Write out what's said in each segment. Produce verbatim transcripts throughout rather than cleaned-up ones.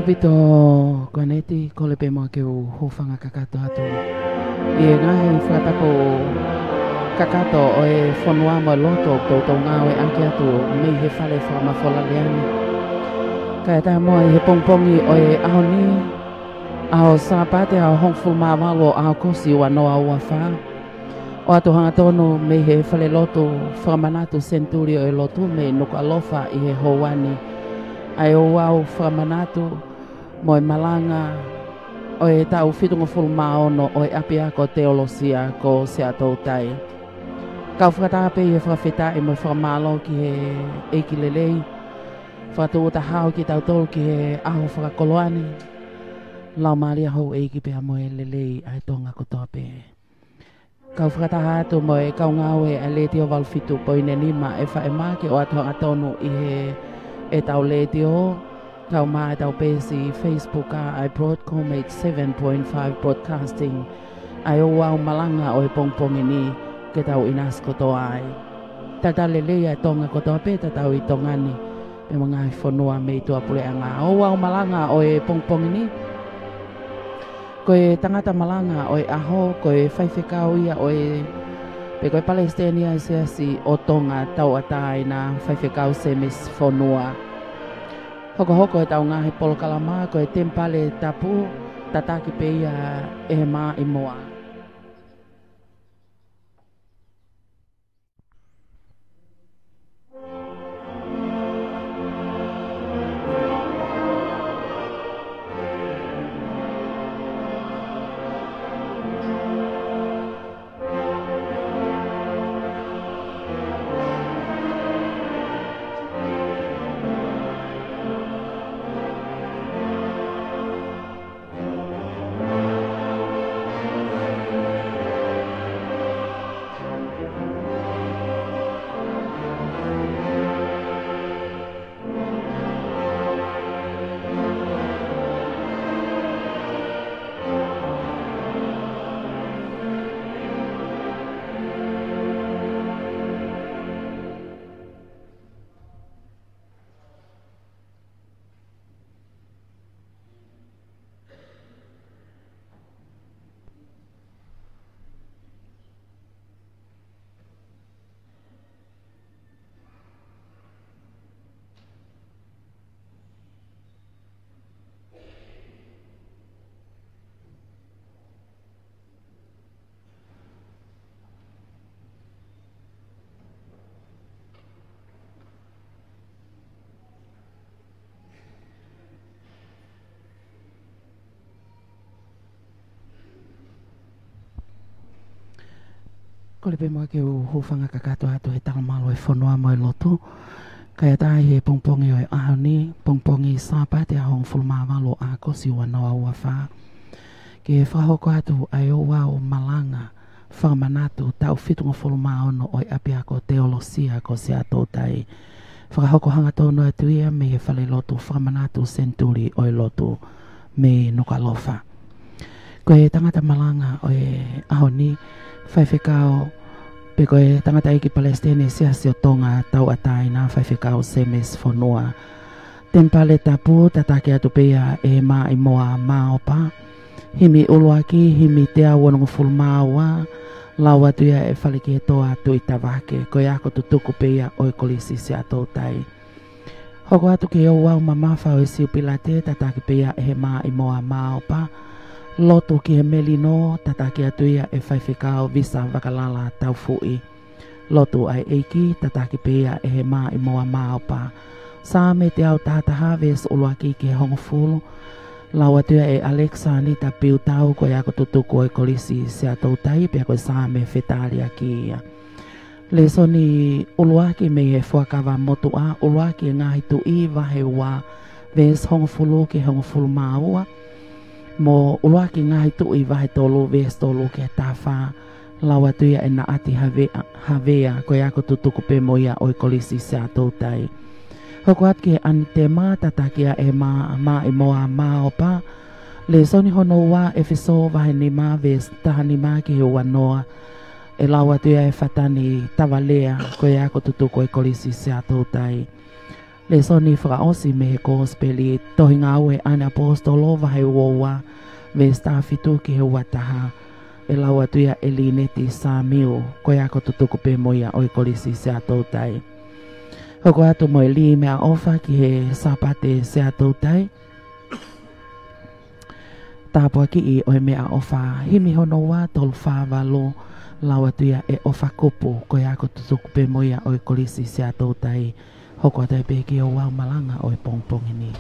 Pito Koneti, kole pē muʻa ke u hūfanga kakato atu ʻi he ngaahi fakatapu kakato ʻo e fonua mo e lotu ʻoku toutou ngāueʻaki atu mei he fale fakamafola lea ni. Kae ʻatā muʻa ʻi he pongipongi ʻo e ʻaho ni, ʻaho Sāpate, ʻaho hongofulu mā valu ʻo ʻAokosi ua noa ua fā, ʻoatu hangatonu mei he falelotu fakamanatu Senituli ʻo e Lotu mei Nukuʻalofa ʻi he houa ni ʻa e ouau fakamanatu mo e malanga ʻo e taʻu fitungofulu mā ono ʻo e ʻApiako Teolosia ko Siaʻatoutai. Kau fakataha pē ʻi he fakafetaʻi mo e fakamālō ki he ʻEiki lelei, fakatūʻuta hao kitautolu ki he ʻaho fakakoloa ni. Laumālie Houʻeiki pea mo e lelei ʻa e Tonga kotoa pē. Kau fakataha atu mo e kau ngāue ʻa e Letiō valu fitu poini nima FM ke ʻoatu hangatonu ʻi he ʻetau letiō, kau mai ʻetau peesi Facebook ʻa e Broadcom eighty-seven point five Broadcasting, ʻa e ouau malanga ʻo e pongipongi ni ke tau ʻinasi kotoa ai. Talitali lelei ʻa e Tonga kotoa pē, tatau ʻi Tonga ni pea mo e ngaahi fonua mei tuʻapuleʻanga. Ouau malanga ʻo e pongipongi ni, ko e tangata malanga ʻo e ʻaho, ko e faifekau ia ʻo e, pe ko e palesiteni ʻa e Siasi ʻo Tonga Tauʻatāina, Faifekau Semisi Fonua. Hokohoko ʻetau ngaahi polokalama, ko e Temipale Tapu, tataki pē ia ʻe he Māʻimoa. Kole pē muʻa ke u hūfanga kakato atu he talamalu ʻo e fonua mo e lotu. Kae ʻatā ʻi he pongipongi ʻo e ʻaho ni, pongipongi Sāpate, ʻaho hongofulu mā valu ʻo ʻAokosi ua noa ua fā, ke fakahoko atu ʻa e ouau malanga fakamanatu taʻu fitungofulu mā ono ʻo e ʻApiako Teolosia ko Siaʻatoutai. Fakahoko hangatonu atu ia mei he falelotu fakamanatu Senituli ʻo e Lotu mei Nukuʻalofa. Ko e tangata malanga ʻo e ʻaho ni, faifekau, pe ko e tangataʻeiki palesiteni Siasi ʻo Tonga Tauʻatāina, Faifekau Semisi Fonua. Temipale Tapu, tataki atu pē ia ʻe he Māʻimoa Māopa. Himi ʻuluaki, himi teau onongofulu mā ua, lau atu ia ʻe Falekihetoa Tuʻitavake, ko e ako tutuku pē ia ʻo e Kolisi Siaʻatoutai. Hoko atu ki he ouau mamafa ʻo e Siupilate, tataki pē ia ʻe he Māʻimoa Māopa. Lotu ki he Melino, tataki atu ia ʻe Faifekau Visa Vakalala Taufuʻi. Lotu ʻa e ʻEiki, tataki pē ia ʻe he Māʻimoa Māopa. Saame teau taha taha, veesi ʻuluaki ki he hongofulu, lau atu ia ʻe Alexa Anita Piutau, ko e ako tutuku ʻo e Kolisi Siaʻatoutai, pea ko e Saame fetaliaki ia. Lēsoni ʻuluaki mei he Fuakava Motuʻa, ʻUluaki Ngaahi Tuʻi vahe ua, veesi hongofulu ki he hongofulu mā ua, mo ʻUluaki Ngaahi Tuʻi vahe tolu, veesi tolu ki he taha fā, lau atu ia ʻe Naʻati Havea, Havea, ko e ako tutuku pē mo ia ʻo e Kolisi Siaʻatoutai. Hoko atu ki he ʻAnitema, tataki ia ʻe he Mā, Māʻimoa Māopa. Lēsoni hono ua, ʻEfesō vahe nima, veesi taha nima ki he ua noa, ʻe lau atu ia ʻe Fatani Tavalea, ko e ako tutuku ʻo e Kolisi Siaʻatoutai. Lēsoni fakaʻosi mei he Kosipeli tohi Ngāue ʻa e Kau ʻAposetolo vahe uaua, veesi taha fitu ki he uataha. ʻE lau atu ia ʻe Lineti Samiu, ko e ako tutuku pē mo ia ʻo e Kolisi Siaʻatoutai. Hoko atu mo e lī meʻaʻofa ki he Sāpate Siaʻatoutai. Tāpuakiʻi ʻo e meʻaʻofa, himi hono ua tolu fā valu, lau atu ia ʻe ʻOfa Kupu, ko e ako tutuku pē mo ia ʻo e Kolisi Siaʻatoutai. Hoko atu ai pē ki he ouau malanga ʻo e pongipongi ni.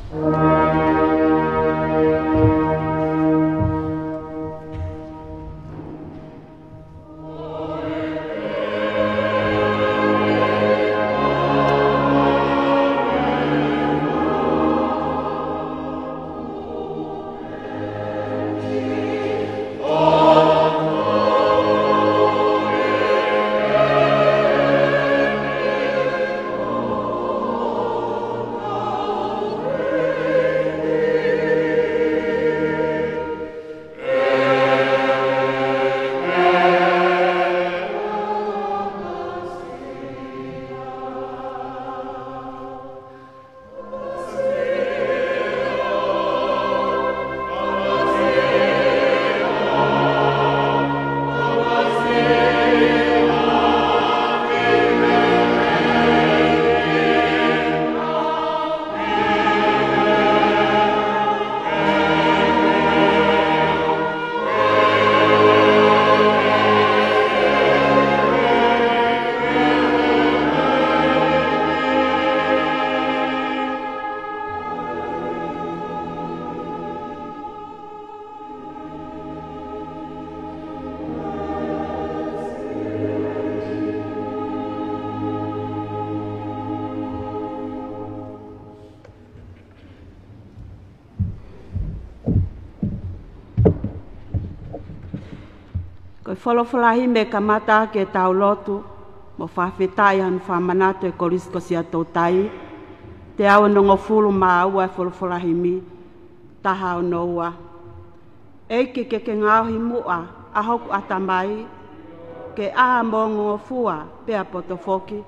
Ko e folofola himi kamata ke tau lotu mo fakafetaʻi ʻa hono fakamanatu ʻe he Kolisi ko Siaʻatoutai, teau onongofulu mā ua e folofola himi, taha ono ua. ʻEiki, ke ke ngaohi muʻa ʻa hoku ʻatamai, ke ʻā mo ongongofua pea poto foki.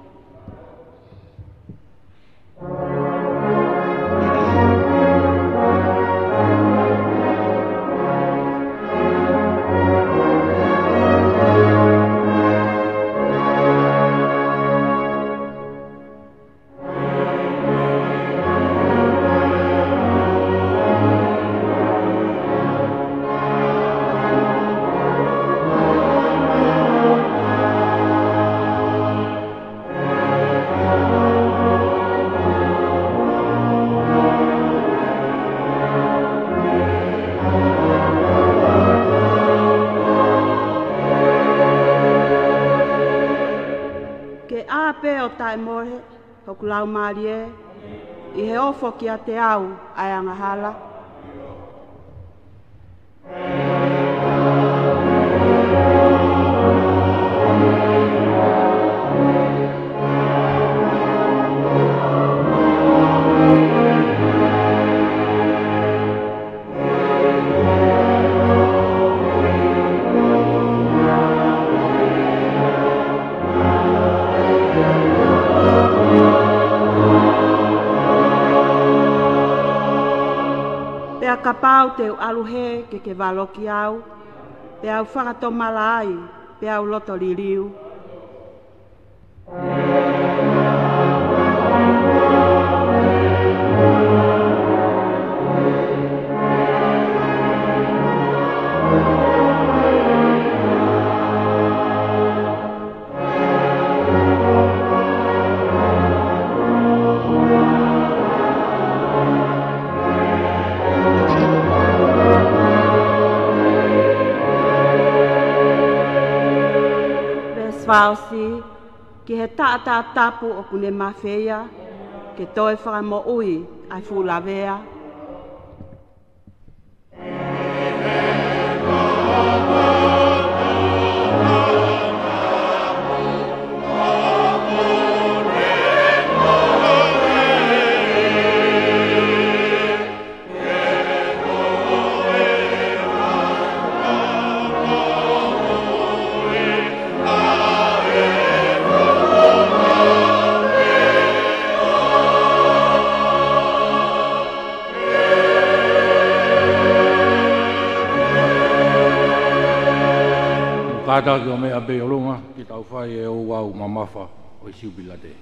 Ke ʻā pē ʻo taʻemohe hoku laumālie, ʻi he ofo kiate au ʻa e angahala. Pea kapau te u ʻalu hē ke ke valoki au, pea u fakatomala ai, pea u loto liliu. Veesi fā ʻosi, ki he taʻataʻa tapu ʻoku ne mafeia, ke toe fakamoʻui ʻa e fuʻu lavea. Kātaki ʻo meʻa pē ʻi ʻolunga, ke tau fai e ouau mamafa ʻo e Siupilate.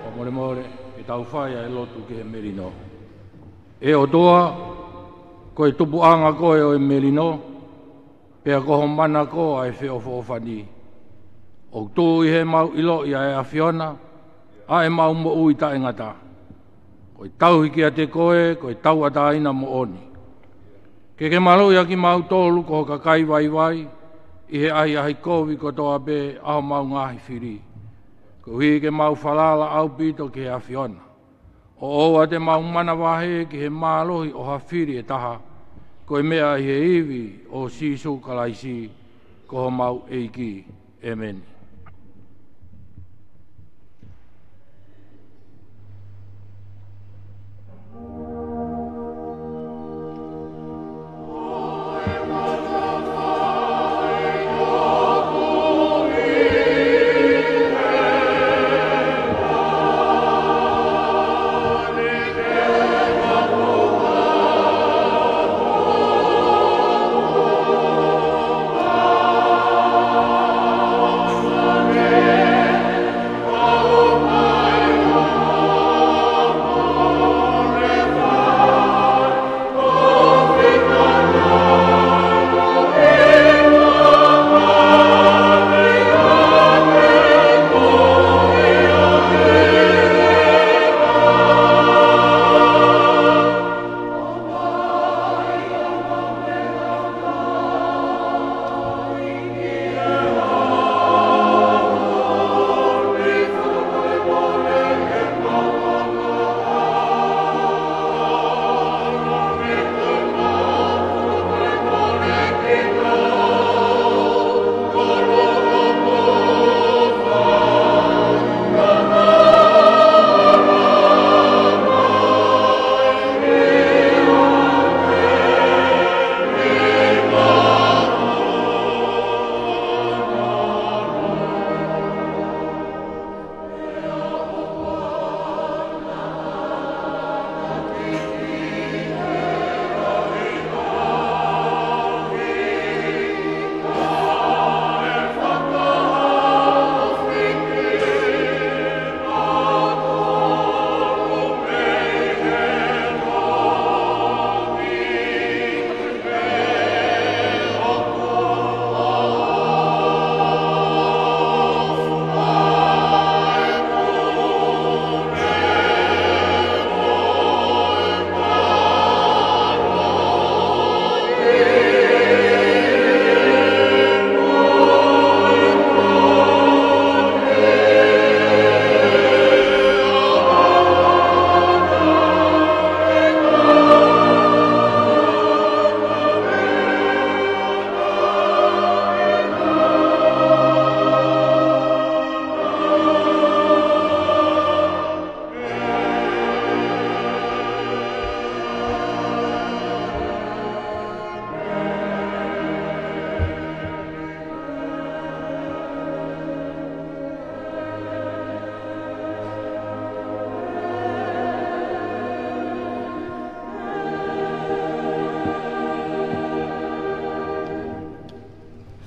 Fakamolemole, ke tau fai ʻa e lotu ki he melino. ʻE ʻOtua, ko e tupuʻanga koe ʻo e melino, pea ko ho mana ko ʻa e feʻofoʻofani. ʻOku tuʻu ʻi heʻemau ʻiloʻi ʻa e ʻAfiona, ʻa ʻemau moʻui taʻengata. Ko e tauhi kiate koe, ko e tauʻatāina moʻoni. Ke ke maluʻi ʻa kimautolu ko ho kakai vaivai, ʻi he ʻahiʻahi kovi kotoa pē ʻa homau ngaahi fili. Koeʻuhi ke mau falala ʻaupito ki he ʻAfiona. ʻO ʻoua te mau manavahē ki he mālohi ʻo ha fili ʻe taha, ko e meʻa ʻi he ivi ʻo Sīsū Kalaisi, ko homau ʻEiki. ʻĒmeni.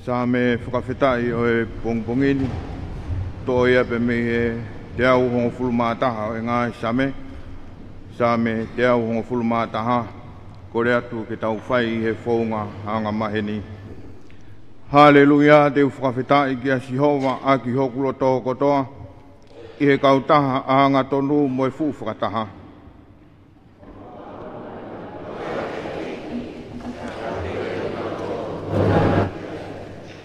Saame fakafetaʻi ʻo e pongipongi ni, toʻo ia pē mei he teau hongofulu mā taha ʻo e ngaahi Saame. Saame teau hongofulu mā taha, kole atu ke tau fai ʻi he founga anga maheni. Haleluia, te u fakafetaʻi kia Sihova ʻaki hoku loto kotoa, ʻi he kautaha angatonu mo e fuʻu fakataha.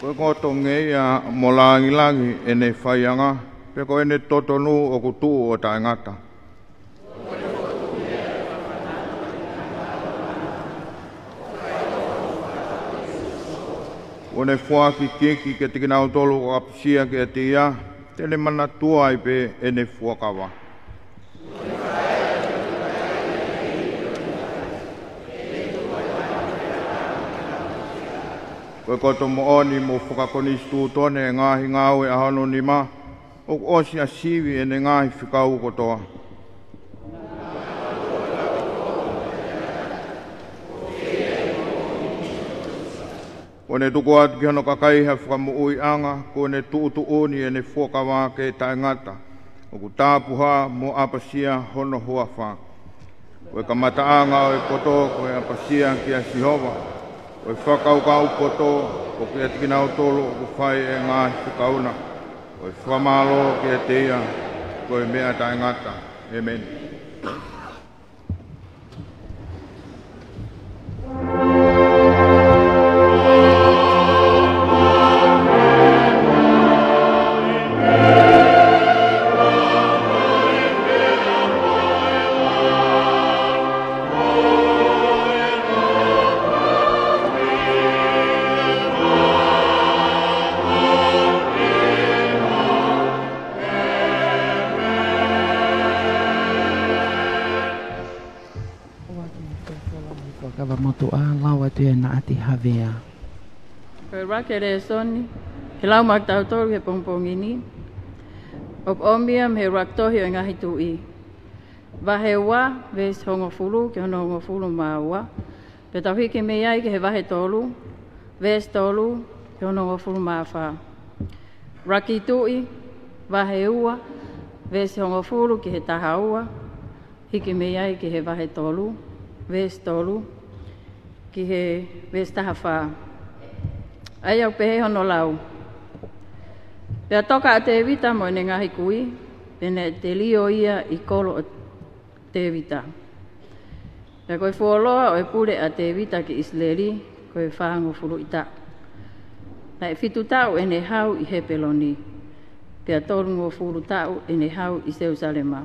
Ko e koto ngeia mo langilangi ʻene faianga, pea ko ʻene totonu ʻoku tuʻu ʻo taʻengata. Kuo ne foaki iiki kiate kinautolu ʻoku ʻapasia kiate ia, te ne manatua ai pē ʻene fuakava. Ko e koto moʻoni mo fakakonisitūtone e ngaahi ngāue ʻa hono nima, ʻoku ʻosi ʻa sivi ʻene ngaahi fekau kotoa. Kuo ne tuku atu ki hono kakai ha fakamoʻuiʻanga, kuo ne tuʻutuʻuni ʻene fuakava ke taʻengata, ʻoku tapuhā mo ʻapasia hono huafa. Ko e kamataʻanga ʻo e poto ko e ʻapasia kia Sihova, ko e fakakaukau poto ko kiate kinautolu ʻoku fai e ngaahi fekau na, ko e fakamālō kiate ia ko e meʻa taʻengata. ʻĒmeni. Fuakava motuʻa, lau atu ia ʻe Naʻati Havea. Ko e ʻuluaki lēsoni, he lau maʻa kitautolu he pongipongi ni, ʻoku ʻomi ia mei he ʻuluaki tohi ʻo e Ngaahi Tuʻi. Vahe ua, veesi hongofulu ki hono hongofulu mā ua, pea tau hiki mei ai ki he vahe tolu, veesi tolu ki hono hongofulu mā fā. ʻUluaki Tuʻi, vahe ua, veesi hongofulu ki he taha ua, hiki mei ai ki he vahe tolu, veesi tolu, ki he veesi taha fā. ʻA ia ʻoku pehē hono lau. Pea toka ʻa Tēvita mo ʻene ngaahi kui, pea naʻe telio ia ʻi kolo ʻo Tēvita. Pea ko e fuoloa ʻo e pule ʻa Tēvita ki ʻIsileli, ko e fāngofulu ʻi taʻu. Naʻe fitu taʻu ʻene hau ʻi Hepeloni, pea tolungofulu taʻu ʻene hau ʻi Selusalema.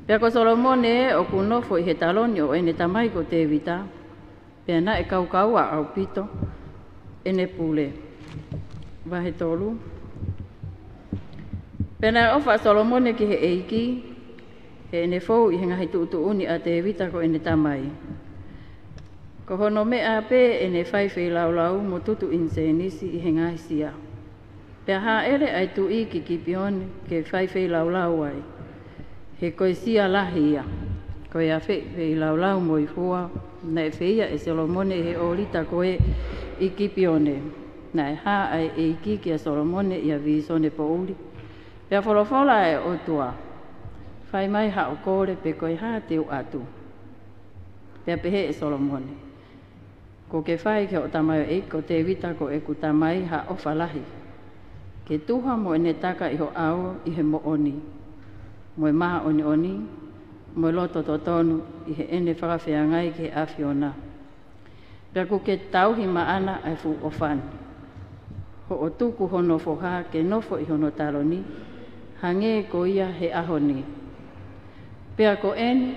Pea ko Solomone ʻoku nofo ʻi he taloni ʻo ʻene tamai ko Tēvita, pea naʻe kaukaua ʻaupito ʻene pule. Vahe tolu. Pea naʻe ʻofa ʻa Solomone ki he ʻEiki, heʻene fou ʻi he ngaahi tuʻutuʻuni ʻa Tēvita ko ʻene tamai. Ko hono meʻa pē ʻene fai feilaulau mo tutu ʻinisēnisi ʻi he ngaahi sia. Pea hāʻele ʻa e tuʻi ki Kipione ke fai feilaulau ai. He ko e sia lahi ia. Ko e afeʻi feilaulau mo e fua, naʻe feia ʻe Solomone ʻi he ʻōlita ko ē ʻi Kipione. Naʻe hā ʻa e ʻEiki kia Solomone ʻi ha vīsone poʻuli. Pea folofola ʻa e ʻOtua. Fai mai haʻo kole pe ko e hā te u ʻatu. Pea pehē ʻe Solomone. Kuo ke fai ki hoʻo tamaioʻeiki ko Tēvita ko ʻeku tamai ha ʻofa lahi. Ke tuha mo ʻene taka ʻi ho ʻao ʻi he moʻoni. Mo e māʻoniʻoni, mo e loto totonu ʻi heʻene fakafeangai ki he ʻAfiona. Pea kuo ke tauhi maʻana ʻa e fuʻu ʻofa ni. Hoʻo tuku hono foha ke nofo ʻi hono taloni, hangē ko ia he ʻaho ni. Pea ko eni,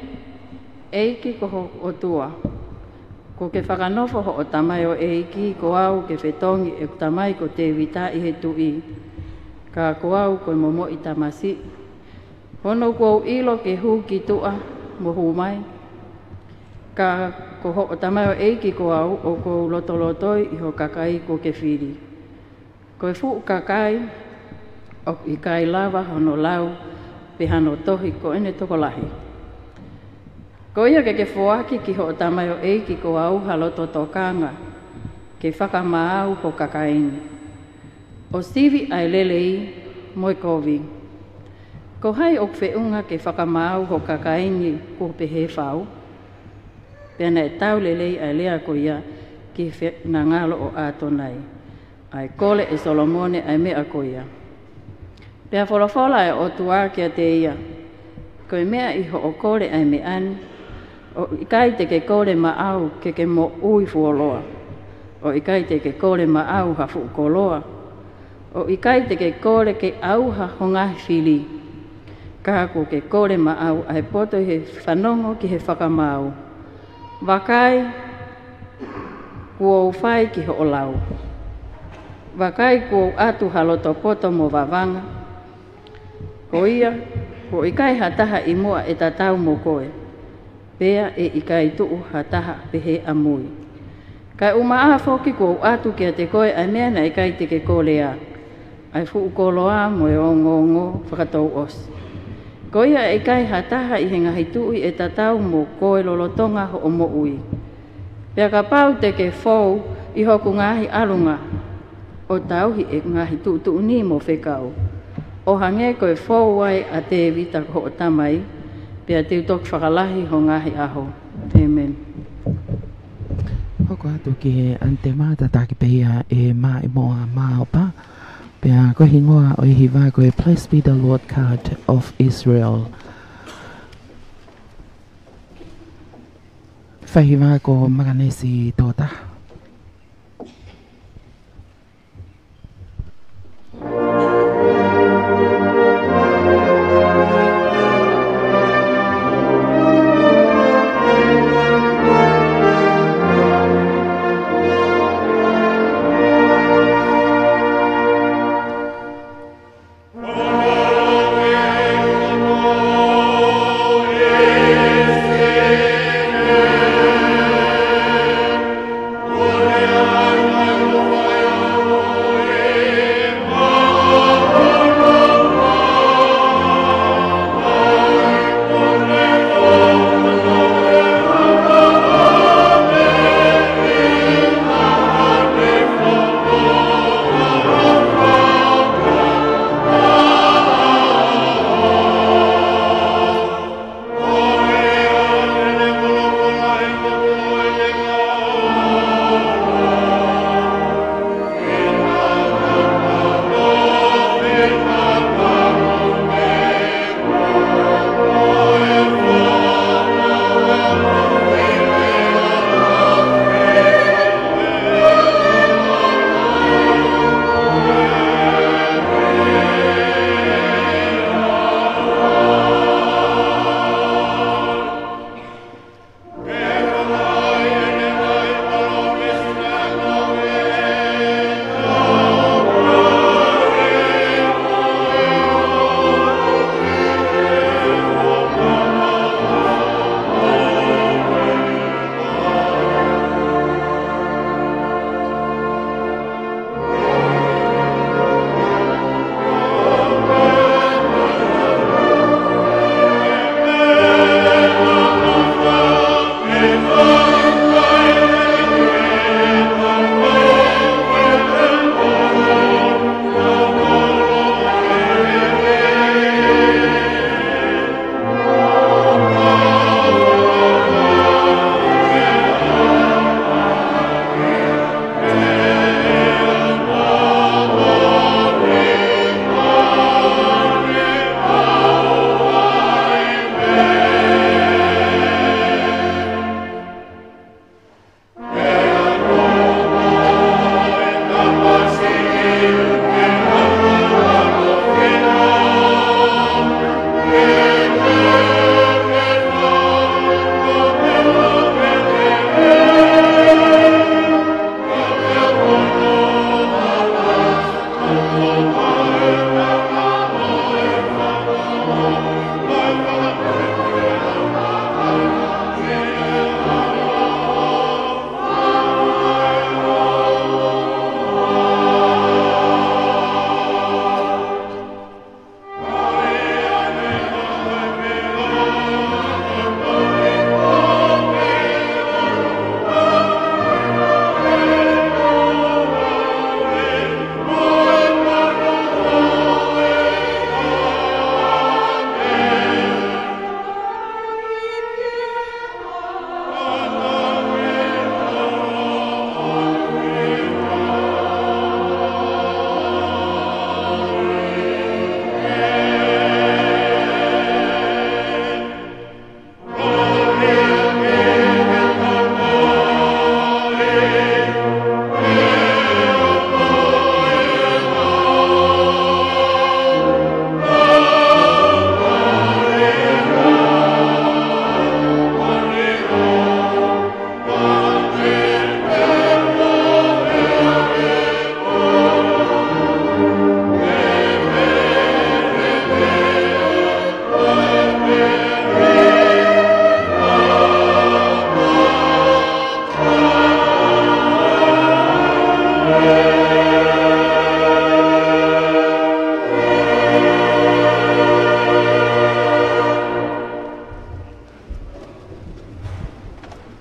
ʻEiki ko ho ʻOtua, kuo ke fakanofo hoʻo tamaioʻeiki ko au ke fetongi ʻeku tamai ko Tēvita ʻi he tuʻi, ka ko au ko e momoʻi tamasiʻi. Hono kuo u ʻilo ke hū ki tuʻa mo hū mai, ka ko hoʻo tamaioʻeiki ko au ʻoku ou lotolotoi ʻi ho kakai kuo ke fili. Ko e fuʻu kakai ʻoku ʻikai lava hono lau pe hano tohi ko ʻene tokolahi. Ko ia ke ke foaki ki hoʻo tamaioʻeiki ko au ha loto tokanga, ke fakamaau ho kakaí ni, ʻo sivi ʻa e lelei mo e kovi. Ko hai ʻoku feʻunga ke fakamaau ho kakaí ni kuo pehē fau? Pea naʻe tau lelei ʻa e lea ko ia ki he finangalo ʻo ʻĀtonai, ʻa e kole ʻe Solomone ʻa e meʻa ko ia. Pea folofola ʻa e ʻOtua kiate ia, Ko e meʻa ʻi hoʻo kole ʻa e meʻá ni, ʻo ʻikai te ke kole maʻau ke ke moʻui fuoloa, ʻo ʻikai te ke kole maʻau ha fuʻu koloa, ʻo ʻikai te ke kole ke ʻauha ho ngaahi filí, ka kuo ke kole maʻau ʻa e poto ʻi he fanongo ki he fakamāú. Vakai, kuó u fai ki hoʻo laú. Vakai, kuó u ʻatu ha loto poto mo vavanga. Ko ia, kuo ʻikai ha taha ʻi muʻa ʻe tatau mo koe, pea ʻe ʻikai tuʻu ha taha pehē ʻamui. Kae ʻumaʻā foki kuó u ʻatu kiate koe ʻa e meʻa naʻe ʻikai te ke kolea, ʻa e fuʻu koloá mo e ongoongo fakatouʻosi. Ko ia ʻe ʻikai ha taha ʻi he ngaahi tuʻi ʻe tatau mo koe lolotonga hoʻo moʻuí. Pea kapau te ke fou ʻi hoku ngaahi ʻalungá, ʻo tauhi ʻeku ngaahi tuʻutuʻuni mo fekau, ʻo hangē ko e fou ai ʻa Tēvita ko hoʻo tamaí, pea te u toki fakalahi ho ngaahi ʻahó. ʻĒmeni. Hoko atu ki he ʻanitema, tataki pē ia ʻe Maʻimoa Maopa. Pea ko e hingoa ʻo e hiva ko e Blessed Be the Lord God of Israel. Faihiva ko Makanesi Tōtaha.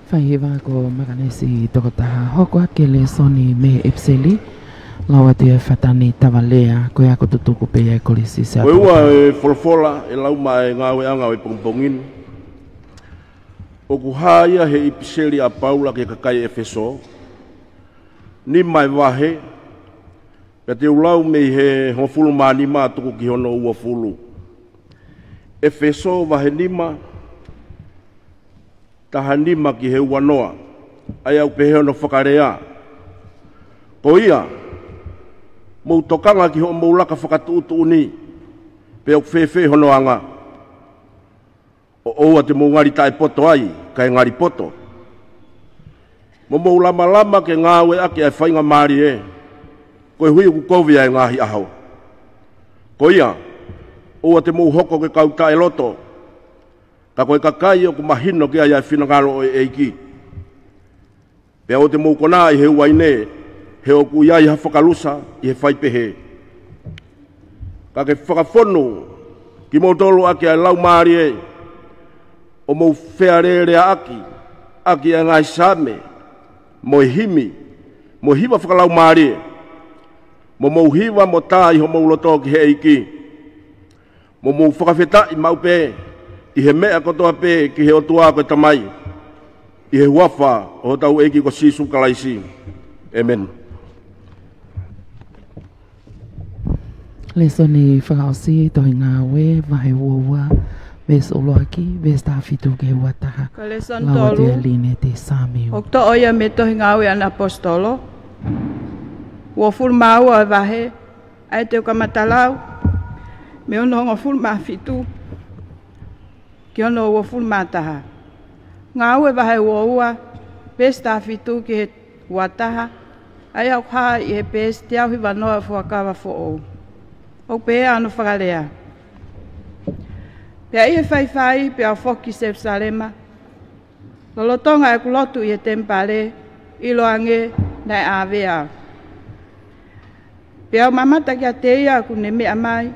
Faihiva ko Makanesi Tokotaha. Hoko ʻa e lēsoni mei he ʻIpiseli, lau atu ʻe Fatani Tavalea, ko e ako tutuku pē ia ʻa e Kolisi Siaʻatoutai. Ko e ua e folofola ʻe lau maʻá e ngāueʻanga ʻo e pongipongi ni, ʻoku hā ia he ʻIpiseli ʻa Paula ki he kakai ʻEfesō, nima e vahe, pea te u lau mei he hongofulu mā nima tuku ki hono uofulu. ʻEfesō vahe nima, taha nima ki he uanoa, ʻa ia ʻoku pehē hono fakalea: Ko ia, mou tokanga ki hoʻomou laka fakatuʻutuʻuni, pe ʻoku fēfē hono anga. ʻO ʻoua te mou ngali taʻepoto ai, kae ngali poto. Mo mou lamalama ke ngāueʻaki ʻa e faingamālie, koeʻuhi ʻoku kovi ʻa e ngaahi ʻaho. Ko ia, ʻoua te mou hoko ko e kau taʻeloto, ka ko e kakai ʻoku mahino ki ai ʻa e finangalo ʻo e ʻEiki. Pea ʻoua te mou konā ʻi he uaine, he ʻoku ʻi ai ha fakalusa ʻi he fai pehē. Ka ke fakafonu kimoutolu ʻaki ʻa e Laumālie, ʻo mou fealēleaʻaki ʻaki ʻa e ngaahi saame, mo e himi, mo e hiva fakalaumālie, mo mou hiva mo tā ʻi homou loto ki he ʻEiki. Mo mou fakafetaʻi maʻu pē ʻi he meʻa kotoa pē ki he ʻOtua ko e Tamai, ʻi he huafa ʻo hotau ʻEiki ko Sīsū Kalaisi. ʻĒmeni. Lēsoni fakaʻosi, Tohi Ngāue, vahe uaua, veesi ʻuluaki, veesi taha fitu ki he uataha. Ko e lēsoni tolu. Lau atu ʻe Lineti Samiu. ʻOku toʻo ia mei he Tohi Ngāue ʻa e Kau ʻAposetolo, uofulu mā ua e vahe, ʻa ia te u kamata lau mei hono hongofulu mā fitu ki hono uofulu mā taha. Ngāue vahe uaua, veesi taha fitu ki he uataha, ʻa ia ʻoku hā ʻi he peesi teau hiva noa ʻo e Fuakava Foʻou. ʻOku pehē hono fakalea: Pea ʻi he faifai, pea u foki ki Selusalema, lolotonga ʻeku lotu ʻi he temipale, ʻiloange naʻe ʻāvea au. Pea u mamata kiate ia ʻoku ne meʻa mai,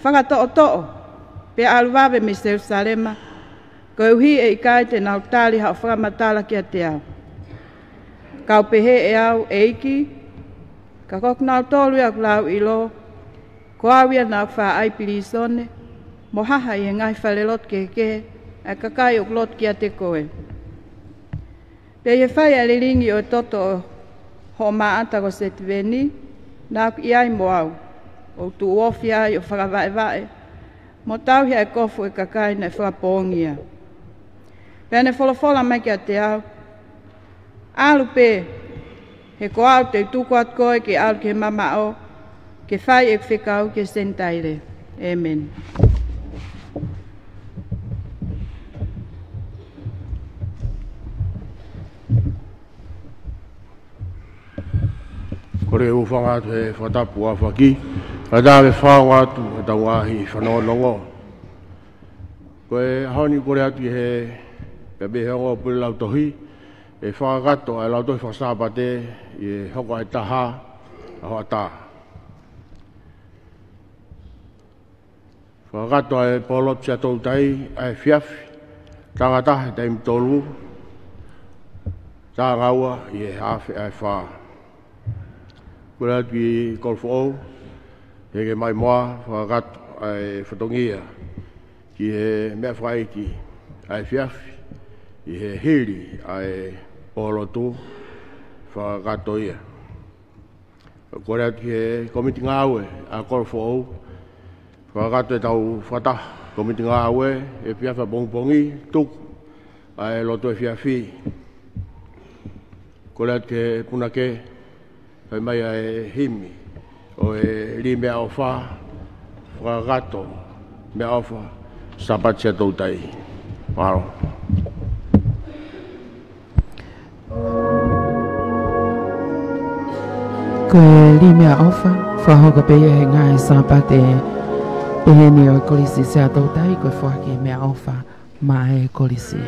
fakatoʻotoʻo, pea ʻalu vave mei Selusalema, koeʻuhi ʻe ʻikai te nau tali haʻo fakamatala kiate au. Ka u pehē ʻe au, ʻEiki, ka ko kinautolu ia ʻoku lauʻilo, ko au ia naʻa ku faʻa ʻai pilīsone, mo haha ʻi he ngaahi falelotu kehekehe ʻa e kakai ʻoku lotu kiate koe. Pea ʻi he fai ʻa e lilingi ʻo e toto ʻo hoʻo maʻata ko Setiveni, naʻa ku ʻi ai mo au, ʻo u tuʻu ofi ai ʻo fakavaʻevaʻe, mo tauhi ʻa e kofu ʻo e kakai naʻe fakapoongi ia. Pea ne folofola mai kiate au, ʻAlu pē, he ko au te u tuku atu koe ke ʻalu ki he mamaʻo, ke fai ʻeku fekau ki he Senitaile. ʻĒmeni. Kole ke u hūfanga atu he fakatapu ʻa e ʻaho ni, kae ʻatā ke fakaongo atu ʻetau ngaahi fanongonongo. Ko e ʻaho ni kole atu ki he, pea pehē ʻa e ongo pule lautohi, ʻe fakakakato ʻa e lautohi fakasāpate ʻi he hoko ʻa e taha ʻa hoʻatā. Fakakakato ʻa e pōlotu Siaʻatoutai ʻa e efiafi, taʻu taha he taimi tolu, taʻu ua ʻi he afe ʻa e fā. Kole atu ki he kolo foʻou, he ke maʻimoa fakakakato ʻa e fatongia ki he meʻa fakaʻeiki ʻa e efiafi, ʻi he hili ʻa e pōlotu fakakakato ia. Kole atu ki he kōmiti ngāue ʻa e kolo foʻou, fakakakato ʻetau fakataha kōmiti ngāue he efiafi ʻapongipongi, tuku ʻa e lotu efiafi. Kole atu ki he punake, fai mai ʻa e himi ʻo e Lī Meʻaʻofa, fakakakato Meʻaʻofa Sāpate Siaʻatoutai. Mālō. Ko e Lī Meʻaʻofa, fakahoko pē ia he ngaahi Sāpate peheni ʻo e Kolisi Siaʻatoutai, ko e foaki meʻaʻofa maʻa e kolisi.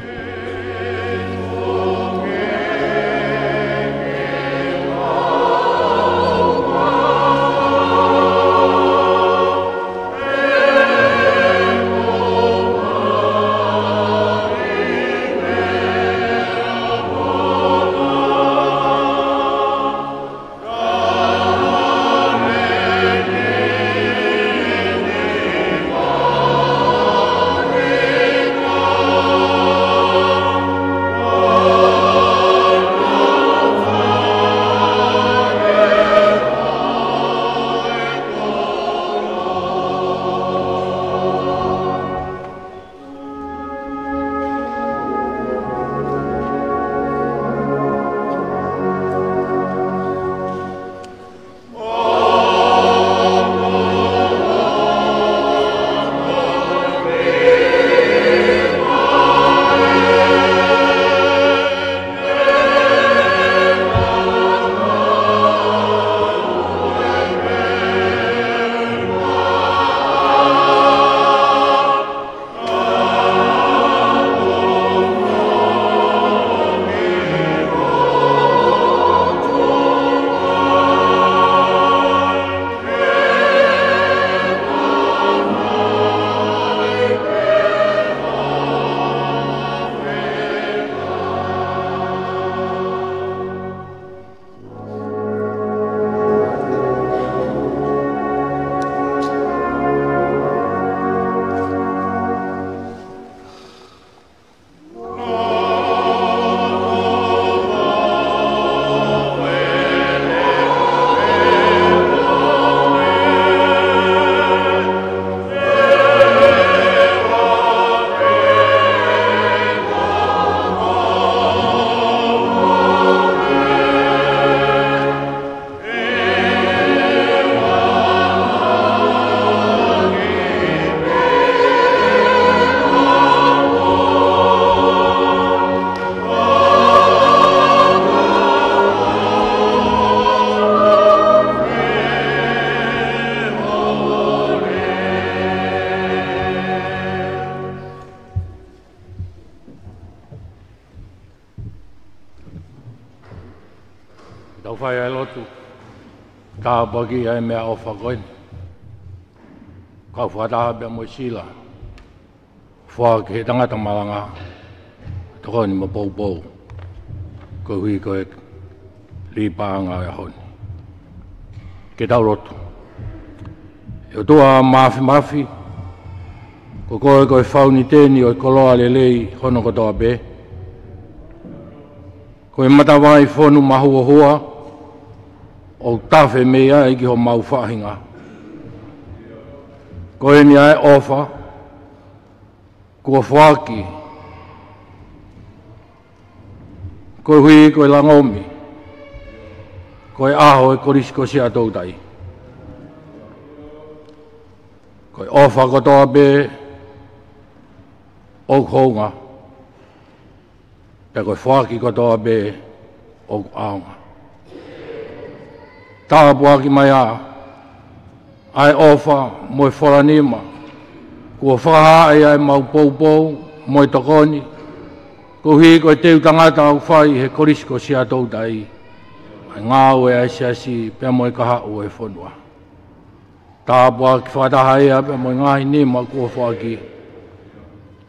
Tau fai ʻa e lotu. Tāpuakiʻi ʻa e meʻaʻofa ko eni, kau fakataha pea mo e sila, foaki ki he tangata malanga, tokoni mo poupou, koeʻuhi ko e lipaʻanga ʻo e ʻaho ni. Ke tau lotu. ʻE ʻOtua Māfimafi, ko koe ko e fauniteni ʻo e koloa lelei hono kotoa pē. Ko e matavai fonu mahuohua ʻoku tafe mei ai ki homau faʻahinga. Ko eni ʻa e ʻofa kuo foaki koeʻuhi ko e langomi, ko e ʻaho ʻo e Kolisi ko Siaʻatoutai. Ko e ʻofa kotoa pē ʻoku hounga, pea ko e foaki kotoa pē ʻoku ʻaonga. Tāpuakiʻi mai ā ʻa e ʻofa mo e folanima kuo fakahā ʻe ʻemau poupou mo e tokoni, koeʻuhi ko e teu tangata ʻoku fai he Kolisi ko Siaʻatoutai, ʻa e ngāue ʻa e siasi pea mo e kahaʻu ʻo e fonua. Tāpuakiʻi fakataha ia pea mo e ngaahi nima kuo foaki.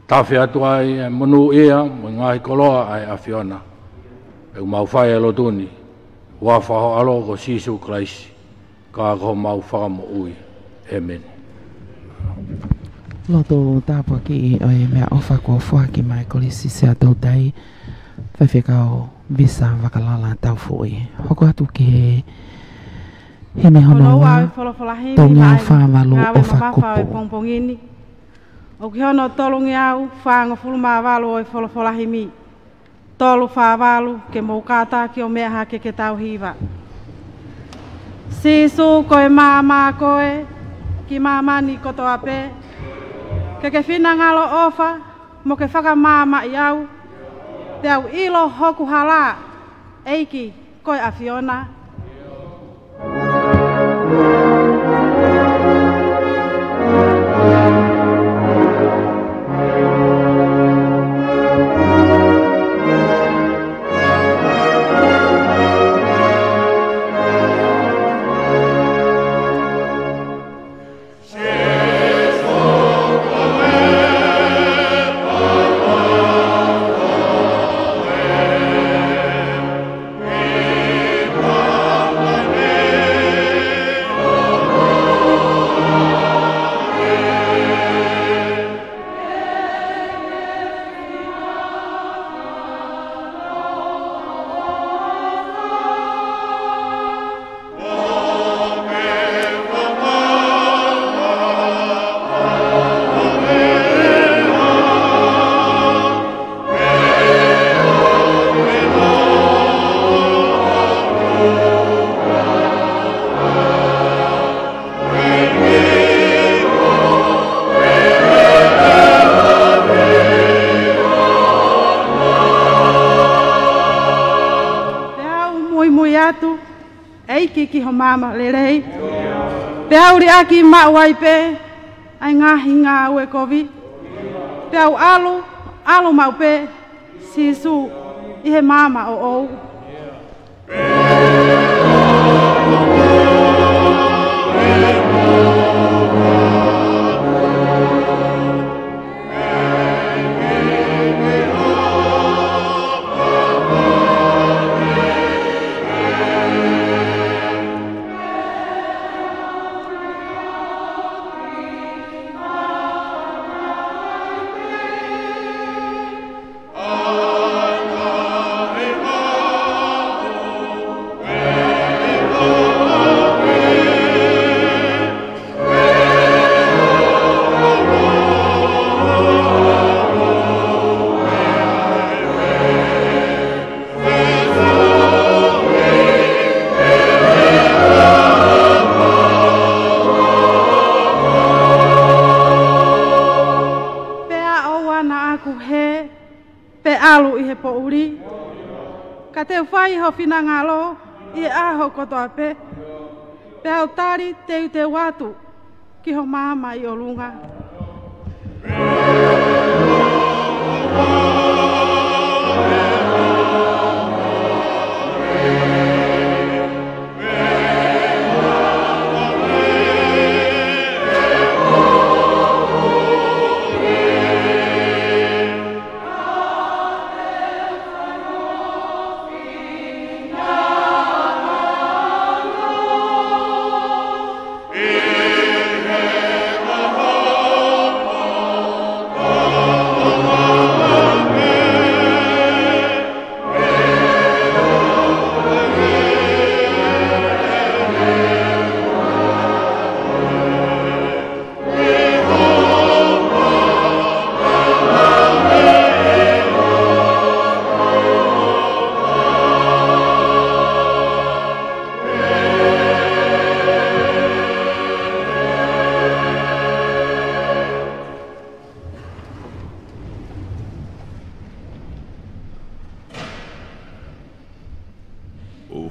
Tafe atu ai ʻa e monūʻia mo e ngaahi koloa ʻa e ʻAfiona. Pea ʻoku mau fai ʻa e lotu ni ʻi he huafa ho ʻAlo ko Sīsū Kalaisi, ka ko homau Fakamoʻui. ʻĒmeni. Lotu tāpuakiʻi ʻo e meʻaʻofa kuo foaki mai Kolisi Siaʻatoutai, Faifekau Visa Vakalala Taufuʻi. Hoko atu ki he himi hono ua, tongi ʻo fāvalu ʻo fakakupu. ʻOku hono tolungeau fāngofulu mā valu ʻo e folofola himi. Tolu fā valu, ke mou kātaki ʻo meʻa hake ke tau hiva. Sīsū, ko e maama koe ki māmani kotoa pē. Ke ke finangalo ʻofa mo ke fakamaamaʻi au, pea u ʻilo hoku hala, ʻEiki ko e ʻAfiona. Pea u muimui atu, ʻEiki, ki ho maama lelei. Pea u liʻaki maʻu ai pē ʻa e ngaahi ngāue kovi. Pea u ʻalu, ʻalu maʻu pē, Sīsū, ʻi he maama ʻoʻou. Pea ʻoua naʻa ku hē, pe ʻalu ʻi he poʻuli. Ka te u fai ho finangalo ʻi he ʻaho kotoa pē. Pea u tali teuteu atu ki ho maama ʻi ʻolunga.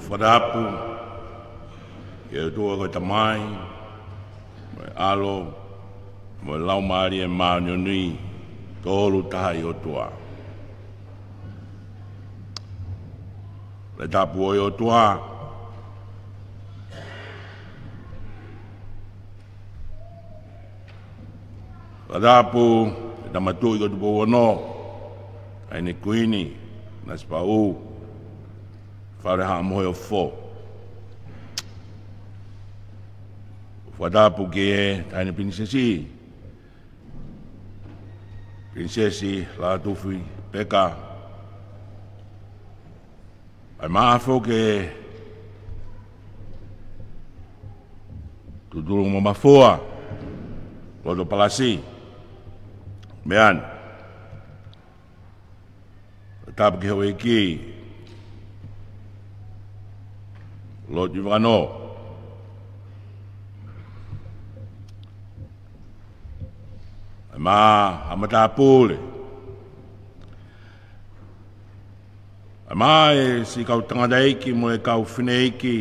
Fakatapu ki he ʻOtua ko e Tamai, mo e ʻAlo, mo e Laumālie Māʻoniʻoni, tolu taha ʻi he ʻOtua. Fakatapu ʻo e ʻOtua. Fakatapu ki he Tama Tuʻi ko Tupou Ono, Taʻahine Kuini Nanasipauʻu, Fale Haʻa Moheofo. Fakatapu ki he Taʻahine Pilinisesi, Pilinisesi Lātūfuipeka, ʻa e maʻafu ke tutulu mo mafua, loto palasi, meʻa ni. Fakatapu ki he houʻeiki, Lord Ivakano, ʻa e maʻa, ʻa e matāpule, ʻa e maʻa e siʻi kau tangataʻeiki mo e kau fineʻeiki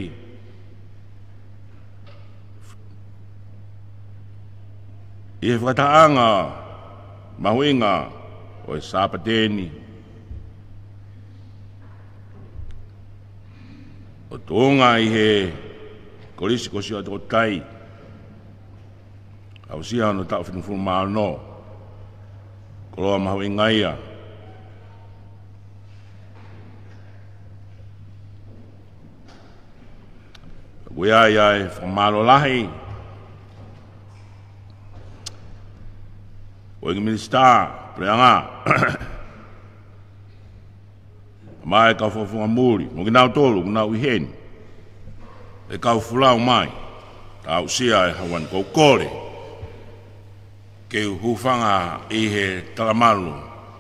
ʻi he fakatahaʻanga mahuʻinga ʻo e Sāpate ni, ʻo tuʻunga ʻi he Kolisi ko Siaʻatoutai, aʻusia hono taʻu fitungofulu mā ono. Koloa mahuʻinga ia. Ko ia ia e fakamālō lahi ʻo e Minisitā Puleʻanga, mo e kau fakafofonga muli, mo kinautolu ʻoku nau ʻi heni, e kau folau mai, tausia e hawan kou kole ke u hūfanga ʻi he talamalu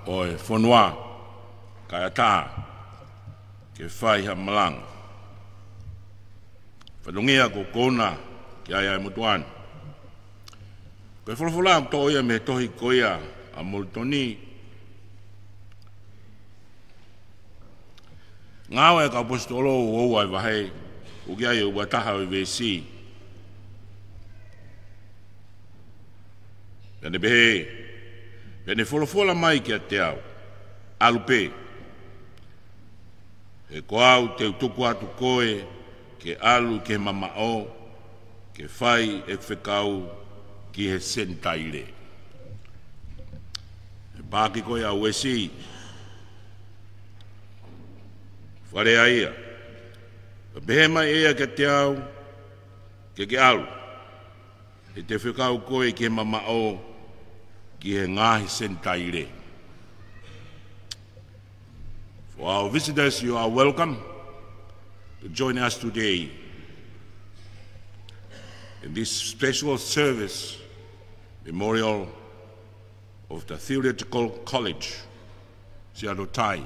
ʻo e fonua, kae ʻatā ke fai ha malanga. Fatongia ko kona ki ai ai motuʻa ni. Ko e folofola ʻoku toʻo ia mei he tohi ko ia ʻa Molitoni, Ngāue ʻa e Kau ʻAposetolo ua ua e vahe, ʻoku ʻi ai e ua taha ʻo e veesi. Pea ne pehē, pea ne folofola mai kiate au, ʻAlu pē, he ko au te u tuku atu koe ke ʻalu ki he mamaʻo, ke fai ʻeku fekau ki he Senitaile. He paaki ko ia ʻa Uesi, fakalea ia. Pea pehē mai ʻe ia kiate au, Ke ke ʻalu, he te u fekau koe ki he mamaʻo ki he ngaahi Senitaile. For our visitors, you are welcome to join us today in this special service, memorial of the Theological College, Siaʻatoutai,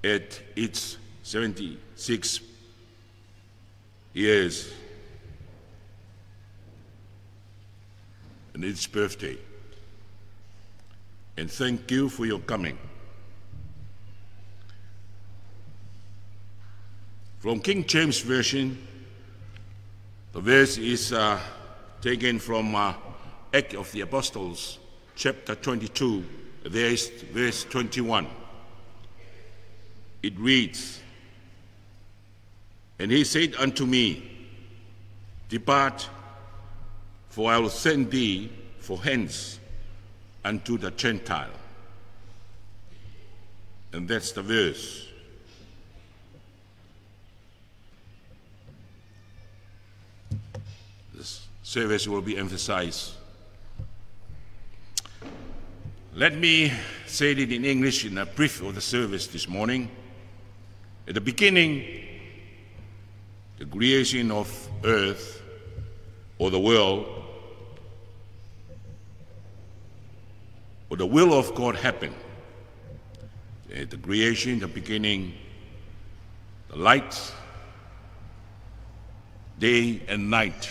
at its seventy-sixth years and its birthday. And thank you for your coming. From King James Version, the verse is, uh, taken from, uh, Act of the Apostles, chapter twenty-two, verse, verse twenty-one. It reads, And he said unto me, Depart, for I will send thee for hence unto the Gentile. And that's the verse. This service will be emphasized. Let me say it in English in a brief of the service this morning. At the beginning, the creation of earth or the world, or the will of God happened. At the creation, the beginning, the light, day and night.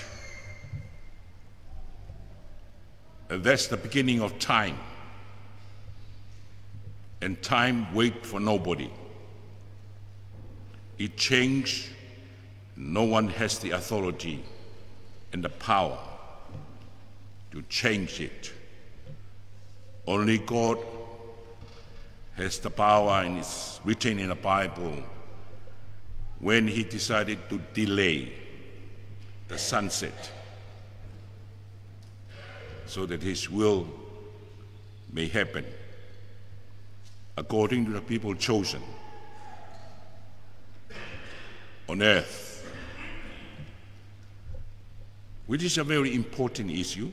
And that's the beginning of time. And time wait for nobody. It changed. No one has the authority and the power to change it. Only God has the power, and it's written in the Bible when he decided to delay the sunset so that his will may happen according to the people chosen on earth, which is a very important issue.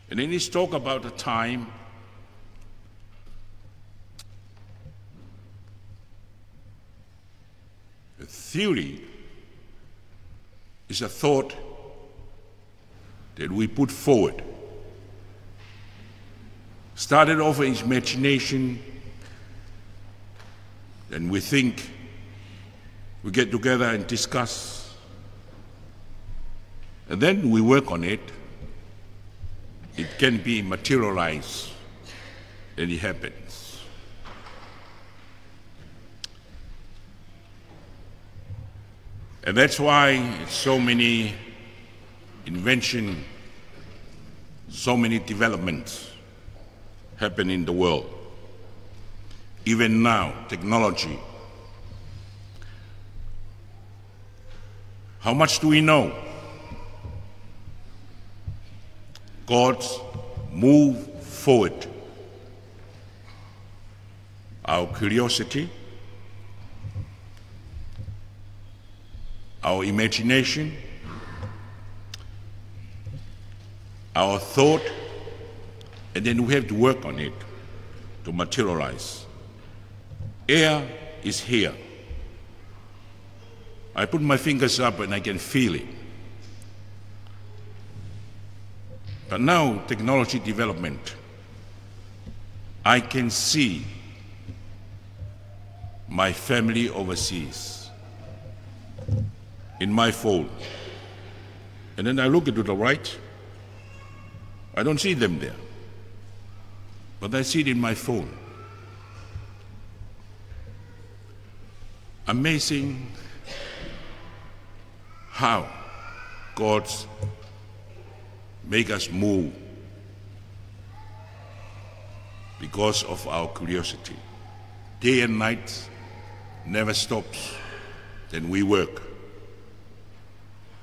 And then let's talk about the time. The theory is a thought that we put forward. Started off in imagination, then we think, we get together and discuss, and then we work on it. It can be materialized, and it happens. And that's why so many invention, so many developments happen in the world. Even now, technology. How much do we know? God's move forward. Our curiosity, our imagination, our thought, and then we have to work on it to materialize. Air is here. I put my fingers up and I can feel it. But now, technology development, I can see my family overseas in my phone. And then I look to the right, I don't see them there. But I see it in my phone. Amazing how God's make us move because of our curiosity. Day and night never stops. Then we work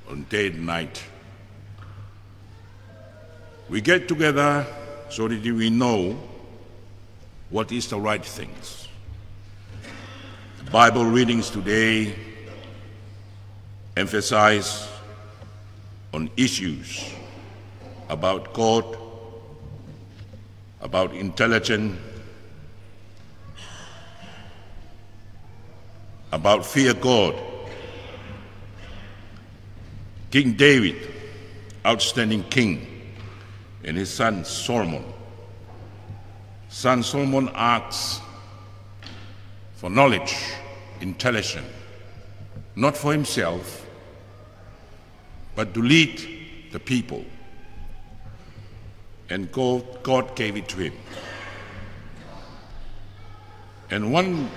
on day and night. We get together so that we know what is the right things. The Bible readings today emphasize on issues about God, about intelligence, about fear God. King David, outstanding king, and his son Solomon. Son Solomon asks for knowledge, intelligence, not for himself, but to lead the people. And God, God gave it to him. And one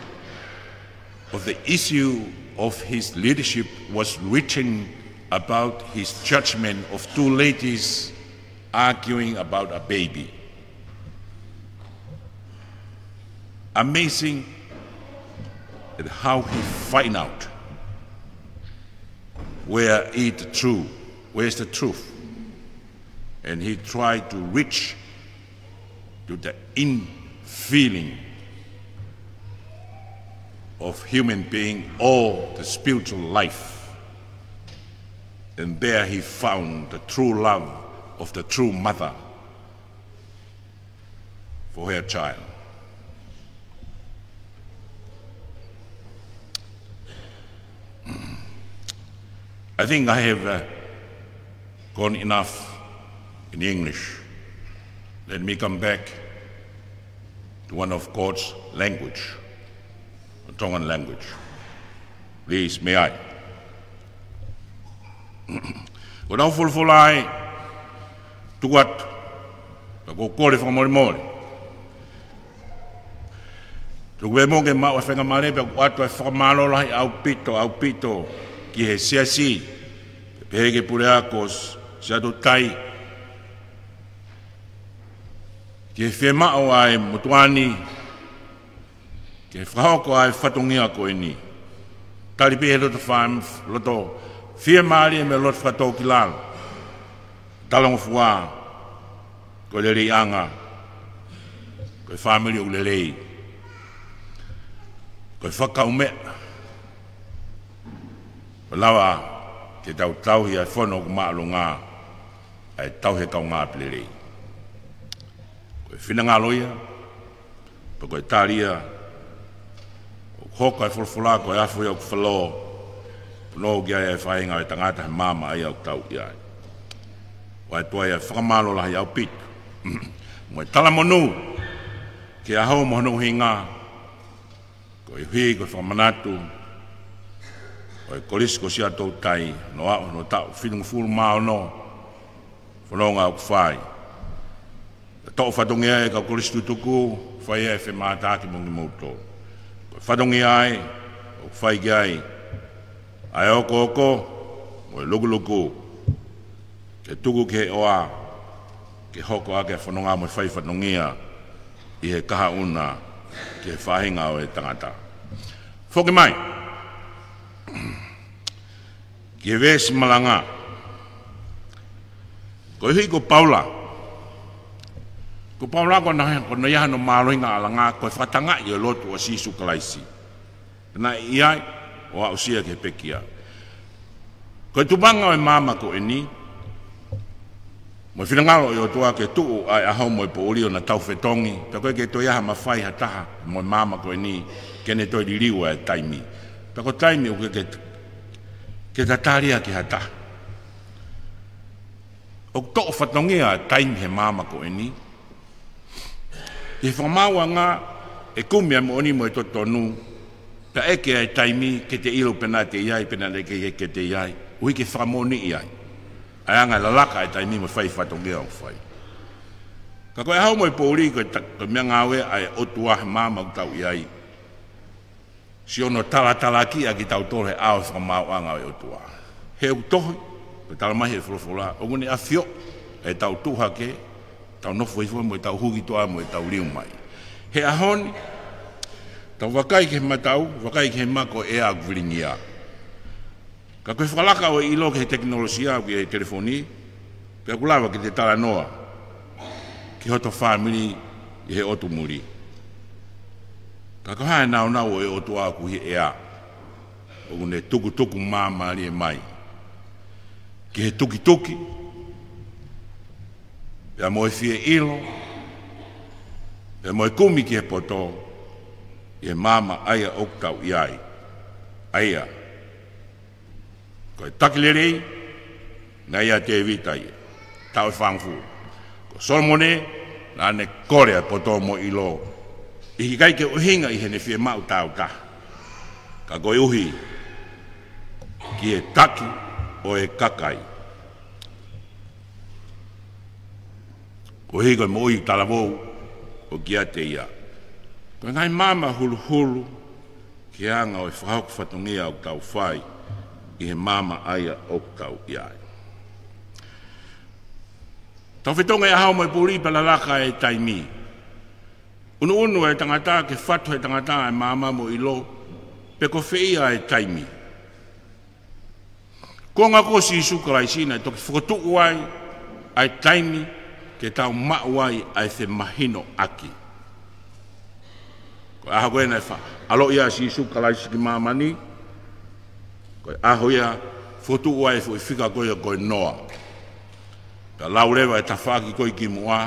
of the issue of his leadership was written about his judgment of two ladies arguing about a baby. Amazing at how he find out where is the truth, where's the truth. And he tried to reach to the in feeling of human being or the spiritual life. And there he found the true love of the true mother for her child. I think I have, uh, gone enough in English. Let me come back to one of God's language, the Tongan language. Please, may I? Ko ʻeku folofola ʻe tuku atu, ka ʻoku ou kole fakamolemole. ʻOku pehē mo ke maʻu ʻa e faingamālie pea ʻoku ʻoatu ʻa e fakamālō lahi ʻaupito, ʻaupito ki he siasi, pehē ki he puleako Siaʻatoutai, ki he fiemaʻu ʻa e motuʻa ni ke fakahoko ʻa e fatongia ko eni. Tali pē he loto fam-, loto fiemālie mo e loto fakatōkilalo. Talangofua, ko e leleiʻanga, ko e fāmili ʻoku lelei, ko e fakakaumeʻa, ʻo lava ke tau tauhi ʻa e fono ʻoku māʻolunga, ʻa e tauhi e kaungāʻapi lelei. Ko e finangalo ia, pea ko e tali ia, ʻoku hoko ʻa e folofola ko e afo ia ʻoku falō, punou ki ai ʻa e faʻahinga ʻo e tangata he maama ʻa ia ʻoku tau ʻi ai. ʻOatu ai ʻa e fakamālō lahi ʻaupito mo e talamonū ki he ʻaho mo hono ʻuhinga, koeʻuhi ko e fakamanatu ʻo e Kolisi ko Siaʻatoutai, hono aʻu hono taʻu fitungofulu mā ono fononga ʻoku fai. Ka toʻo fatongia e kau kolisi tutuku, fai e femātaaki mo kimoutolu. Ko e fatongia ia ʻoku fai ki ai ʻa e okooko mo e lukuluku, ke tuku ki he ʻOtua ke hoko ʻaki e fononga mo e fai fatongia ʻi he kahaʻu na ki he faʻahinga ʻo e tangata. Foki mai ki he veesi malanga. Koeʻuhi ko Paula, ko Paula ko hono, ko hono ʻi ai hono mālohinga ʻalanga, ko e fakatangaʻi ʻo e lotu ʻa Sīsū Kalaisi. Naʻe ʻi ai ʻo aʻusia ki he pekia. Ko e tupuʻanga ʻo e maama ko eni, mo e finangalo ʻo e ʻOtua ke tuʻu ʻa e ʻaho mo e poʻuli ʻo na tau fetongi, pea ʻoku ʻikai ke toe ʻi ai ha mafai ha taha mo e maama ko eni ke ne toe liliu ʻa e taimi. Pea ko e taimi ʻoku ʻikai ke, ke tatali ia ki ha taha. ʻOku toʻo fatongia ʻa e taimi he maama ko eni. ʻI he fakamaauʻanga ʻe kumi ʻa e moʻoni mo e totonu, pea ʻeke ʻa e taimi ke te ʻilo pe naʻa te ʻi ai, pe naʻa te ʻikai ke te ʻi ai, ʻuhi ke fakamoʻoniʻi ai ʻa e anga e lalaka ʻa e taimi mo e fai fatongia ʻoku fai. Ka ko e ʻaho mo e poʻuli ko e ta-, ko e meʻangāue ʻa e ʻOtua he maama ʻoku tau ʻi ai. Siʻono talatalaakiʻi ʻa kitautolu he ʻao e fakamaauʻanga ʻo e ʻOtua. He ʻoku tohi, ko e talamai he folofola, ʻoku ne ʻafioʻi ʻetau tuʻu hake, tau nofo hifo mo ʻetau hū ki tuʻa mo ʻetau liu mai. He ʻaho ni, tau vakai ki he mataʻu, vakai ki he mako ʻea ʻoku vilingia. Ka ko e fakalaka ʻo e ʻilo ki he tekinolosia ʻoku ʻi he telefoni, pea ʻoku lava ke te talanoa ki hoto fāmili ʻi he ʻotu muli. Ka ko e hā e nāunau ʻo e ʻOtua ʻoku ʻi he ʻea, ʻoku ne tukutuku māmālie mai ki he tukituki, pea mo e fie ʻilo, pea mo e kumi ki he poto, ʻi he maama ʻa ia ʻoku tau ʻi ai. ʻA ia, ko e taki lelei naʻe ʻia Tēvita ia, taʻu ʻe fāngofulu. Ko Solomone naʻa ne kole ʻa e poto mo e ʻilo, ʻikai ke ʻuhinga ʻi heʻene fiemaʻu tāutaha, ka koeʻuhi ki he taki ʻo e kakai, koeʻuhi ko e moʻui talavou ʻoku ʻiate ia. Ko e ngaahi maama huluhulu ki he anga ʻo e fakahoko fatongia ʻoku tau fai ʻi he maama ʻa ia ʻoku tau ʻi ai. Tau fetongi e ʻaho mo e poʻuli pea lalaka e taimi. ʻUnuʻunu e tangata ke fatu he tangata e maama mo e ʻilo, pe ko fē ia e taimi. Kuonga ko Sīsū Kalaisi naʻe toki fokotuʻu ai ʻa e taimi ke tau maʻu ai ʻa e femahinoʻaki. Ko e ʻaho ko ē naʻe faʻa ʻaloʻi ai ʻa Sīsū Kalaisi ki māmani, ko e ʻaho ia fokotuʻu ai e foʻi fika ko ia ko e noa. Pea lau leva e tafaʻaki ko ē ki muʻa,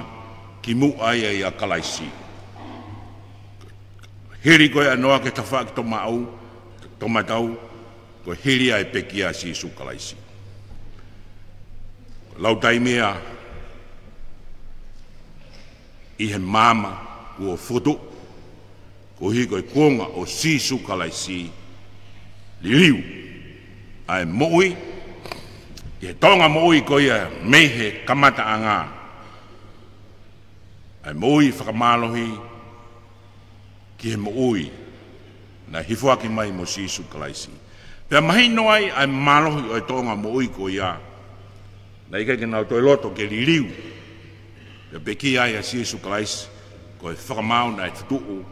ki muʻa ia ʻia Kalaisi. Hili ko ē ʻa noa ki he tafaʻaki tomaʻu, tomatau, ko e hili ai e pekia ʻa Sīsū Kalaisi. Lau taimi ia ʻi he maama kuo fokotuʻu, koeʻuhi ko e kuonga ʻo Sīsū Kalaisi, liliu ʻa e moʻui, ʻi he tōʻonga moʻui ko ia mei he kamataʻanga, ʻa e moʻui fakamālohi, ki he moʻui naʻe hifoaki mai mo Sīsū Kalaisi. Pea mahino ai ʻa e mālohi ʻo e tōʻonga moʻui ko ia. Naʻe ʻikai ke nau toe loto ke liliu. Pea pekia ai ʻa Sīsū Kalaisi, ko e fakamaau naʻe tutuʻu,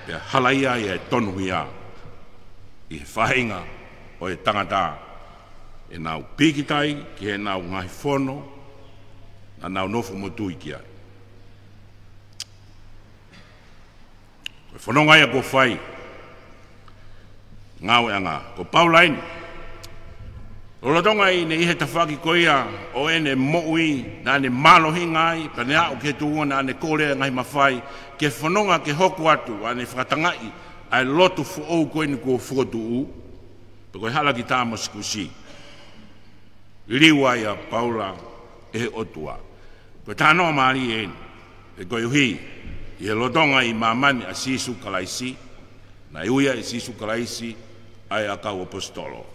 pea halaia ai ʻa e tonuhia ʻi he faʻahinga ʻo e tangata, ʻenau pīkitai ki heʻenau ngaahi fono naʻa nau nofo mo tui ki ai. Ko e fononga ia kuo fai. Ngāueʻanga. Ko Paula eni. Lolotonga ʻene ʻi he tafaʻaki ko ia ʻo ʻene moʻui, naʻa ne mālohinga ai, pea ne aʻu ki he tuʻunga naʻa ne kole e ngaahi mafai ke fononga ke hoko atu ʻa ʻene fakatangaʻi ʻa e lotu foʻou ko eni kuo fokotuʻu, pe ko e hala ki Tāmasikusi. Liliu ai ʻa Paula ʻe he ʻOtua. Ko e talanoa mālie eni, he koeʻuhi, ʻi he lolotonga ʻi māmani ʻa Sīsū Kalaisi, naʻe ui ai ʻe Sīsū Kalaisi ʻa e kau ʻaposetolo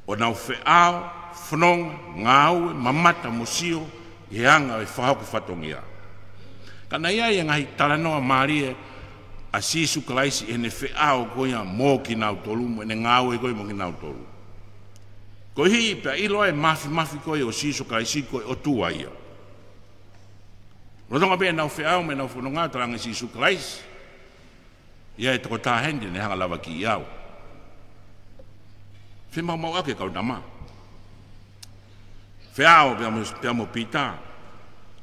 ʻo nau feʻao, fononga, ngāue, mamata mo sio ʻi he anga ʻo e fakahoko fatongia. Ka naʻe ʻi ai e ngaahi talanoa mālie ʻa Sīsū Kalaisi ʻi heʻene feʻao ko ia mo kinautolu, mo ʻene ngāue ko ia mo kinautolu. Koeʻuhi pea ʻilo ai e māfimafi ko ia ʻo Sīsū Kalaisi ko e ʻOtua ia. Lolotonga pē ʻenau feʻao mo ʻenau fononga, talaange ʻe Sīsū Kalaisi, ʻi ai e tokotaha heni te ne hanga ʻo lavakiʻi au. Femaumauʻaki e kau tama. Feʻao pea mo, pea mo Pita.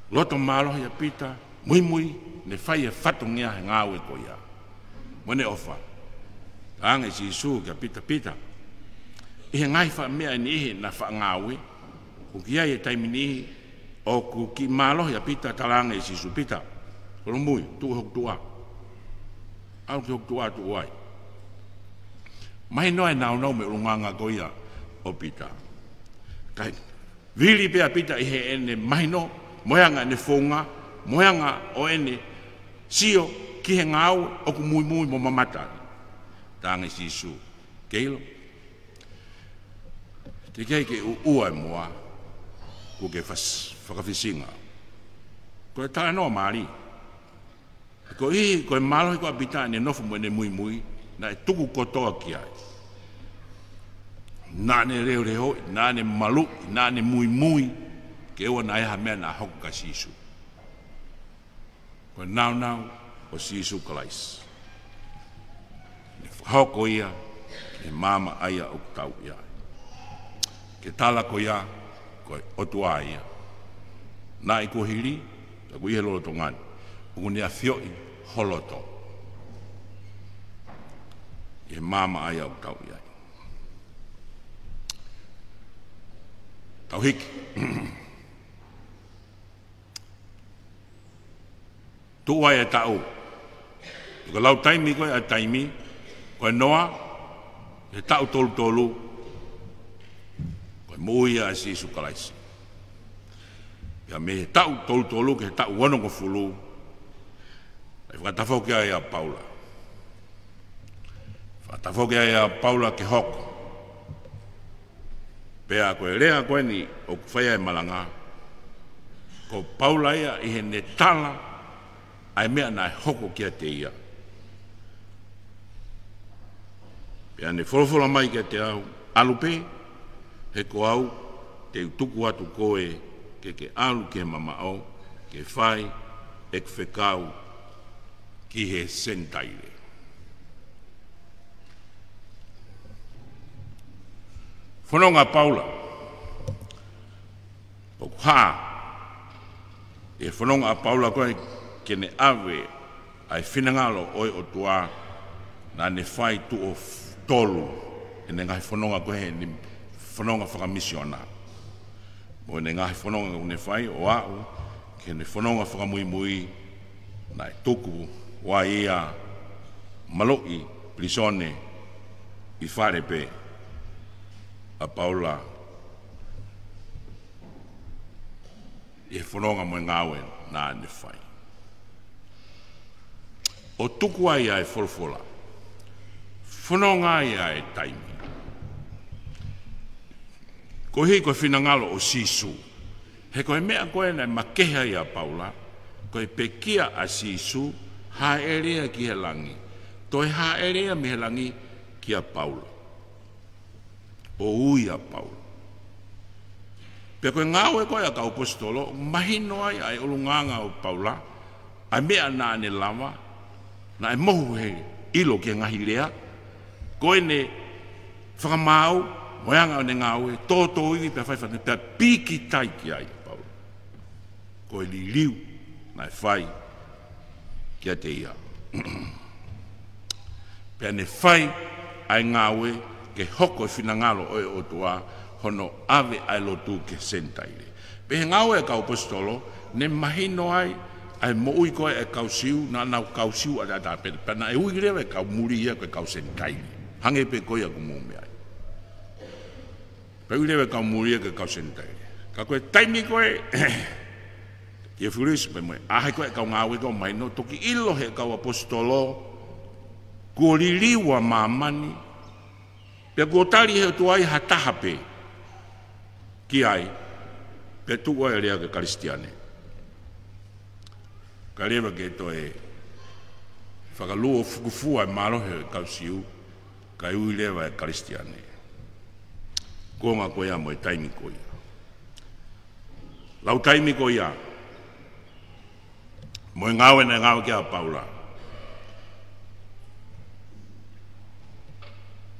Loto mālohi ʻa Pita, muimui ne fai e fatongia he ngāue ko ia. Mo ʻene ʻofa. Talaange ʻe Sīsū kia Pita, Pita, ʻi he ngaahi faʻa meʻa ʻe niʻihi naʻa faʻa ngāue, ʻoku ʻi ai e taimi niʻihi ʻoku kiʻi mālohi ʻa Pita, talaange ʻe Sīsū, Pita, holomui, tuʻu hoku tuʻa. ʻAlu ki hoku tuʻa, tuʻu ai. Mahino e nāunau mo e ʻulungaanga ko ia ʻo Pita. Kae vili pē ʻa Pita ʻi heʻene mahino, mo e anga ʻene founga, mo e anga ʻo ʻene sio ki he ngāue ʻoku muimui mo mamata. Talaange ʻe Sīsū, ke ʻilo, teʻeki ai ke ʻuʻua e moa kuo ke fas-, fakafisinga. Ko e talanoa mālie. Koeʻuhi ko e mālohi ko ia ʻa Pita ʻene nofo mo ʻene muimui, naʻe tuku kotoa ki ai. Naʻa ne leholehoʻi, naʻa ne maluʻi, naʻa ne muimui, ke ʻoua naʻa ʻi ai ha meʻa naʻa hoko kia Sīsū. Ko e nāunau ʻo Sīsū Kalaisi. Ne fakahoko ia ki he maama ʻa ia ʻoku tau ʻi ai. Ke tala ko ia, ko e ʻOtua ia. Naʻe kuo hili, ka ʻoku ʻi he lolotonga ni. ʻOku ne ʻafioʻi ho loto. ʻI he maama ʻa ia ʻoku tau ʻi ai. Tau hiki. Tuʻu ai e taʻu. Ko e lau taimi ko ē ʻa e taimi, ko e noa, he taʻu tolutolu, ko e moʻui ʻa Sīsū Kalaisi. Pea mei he taʻu tolutolu ki he taʻu onongofulu, ʻe fakatafoki ai ʻa Paula. Fakatafoki ai ʻa Paula ke hoko. Pea ko e lea ko eni ʻoku fai ai e malanga, ko Paula ia ʻi heʻene tala ʻa e meʻa naʻe hoko kiate ia. Pea ne folofola mai kiate au, ʻalu pē, he ko au te u tuku atu koe ke ke ʻalu ki he mamaʻo, ke fai ʻeku fekau ki he Senitaile. Fononga ʻa Paula. ʻOku hā ʻi he fononga ʻa Paula ko ē ke ne ʻave ʻa e finangalo ʻo e ʻOtua, naʻa ne fai tuʻo f-, tolu ʻene ngaahi fononga ko ē, ʻene fononga fakamisiona. Mo ʻene ngaahi fononga ʻoku ne fai ʻo aʻu ki heʻene fononga fakamuimui, naʻe tuku ai ia maluʻi pilīsone ʻi fale pē ʻa Paula ʻi he fononga mo e ngāue naʻa ne fai. ʻO tuku ai ʻa e folofola. Fononga ai ʻa e taimi. Koeʻuhi ko e finangalo ʻo Sīsū. He ko e meʻa ko ē naʻe makehe ai ʻa Paula, ko e pekia ʻa Sīsū, Hāʻele ia ki he langi. Toe hāʻele ia mei he langi kia Paula. ʻO ui ʻa Paula. Pea ko e ngāue ko ē ʻa e kau ʻaposetolo, mahino ai ʻa e ʻulungaanga ʻo Paula, ʻa e meʻa naʻa ne lava, naʻe mohu he ʻilo ki he ngaahi lea, ko ʻene fakamaau, mo e anga ʻo ʻene ngāue, tōtōivi pea fai fana, pea pīkitai ki ai ʻa Paula. Ko e liliu naʻe fai kiate ia. Pea ne fai ʻa e ngāue ke hoko e finangalo ʻo e ʻOtua hono ʻave ʻa e lotu ki he Senitaile. Pea he ngāue ʻa e kau ʻaposetolo, ne mahino ai ʻa e moʻui ko ē ʻa e kau Siu, naʻa nau kau Siu ʻataʻatā pē, pea naʻe ui leva e kau muli ia ko e kau Senitaile. Hangē pē ko ia ʻoku mou meaʻi. Pea ui leva e kau muli ia ko e kau Senitaile. Ka ko e taimi ko ē, Jeffreys pea mo e ʻaho ko ē kau ngāue ko ē mahino, toki ʻilo he kau ʻaposetolo, kuo liliu ʻa māmani, pea kuo tali he ʻOtua ia ha taha pē ki ai, pea tuʻu ai e lea ko e Kalisitiane. Kae leva ke toe fakaluo fukufua e mālohi ʻo e kau Siu, kae ui leva e Kalisitiane. Kuonga ko ia mo e taimi ko ia. Lau taimi ko ia, mo e ngāue naʻe ngāue ki ai ʻa Paula.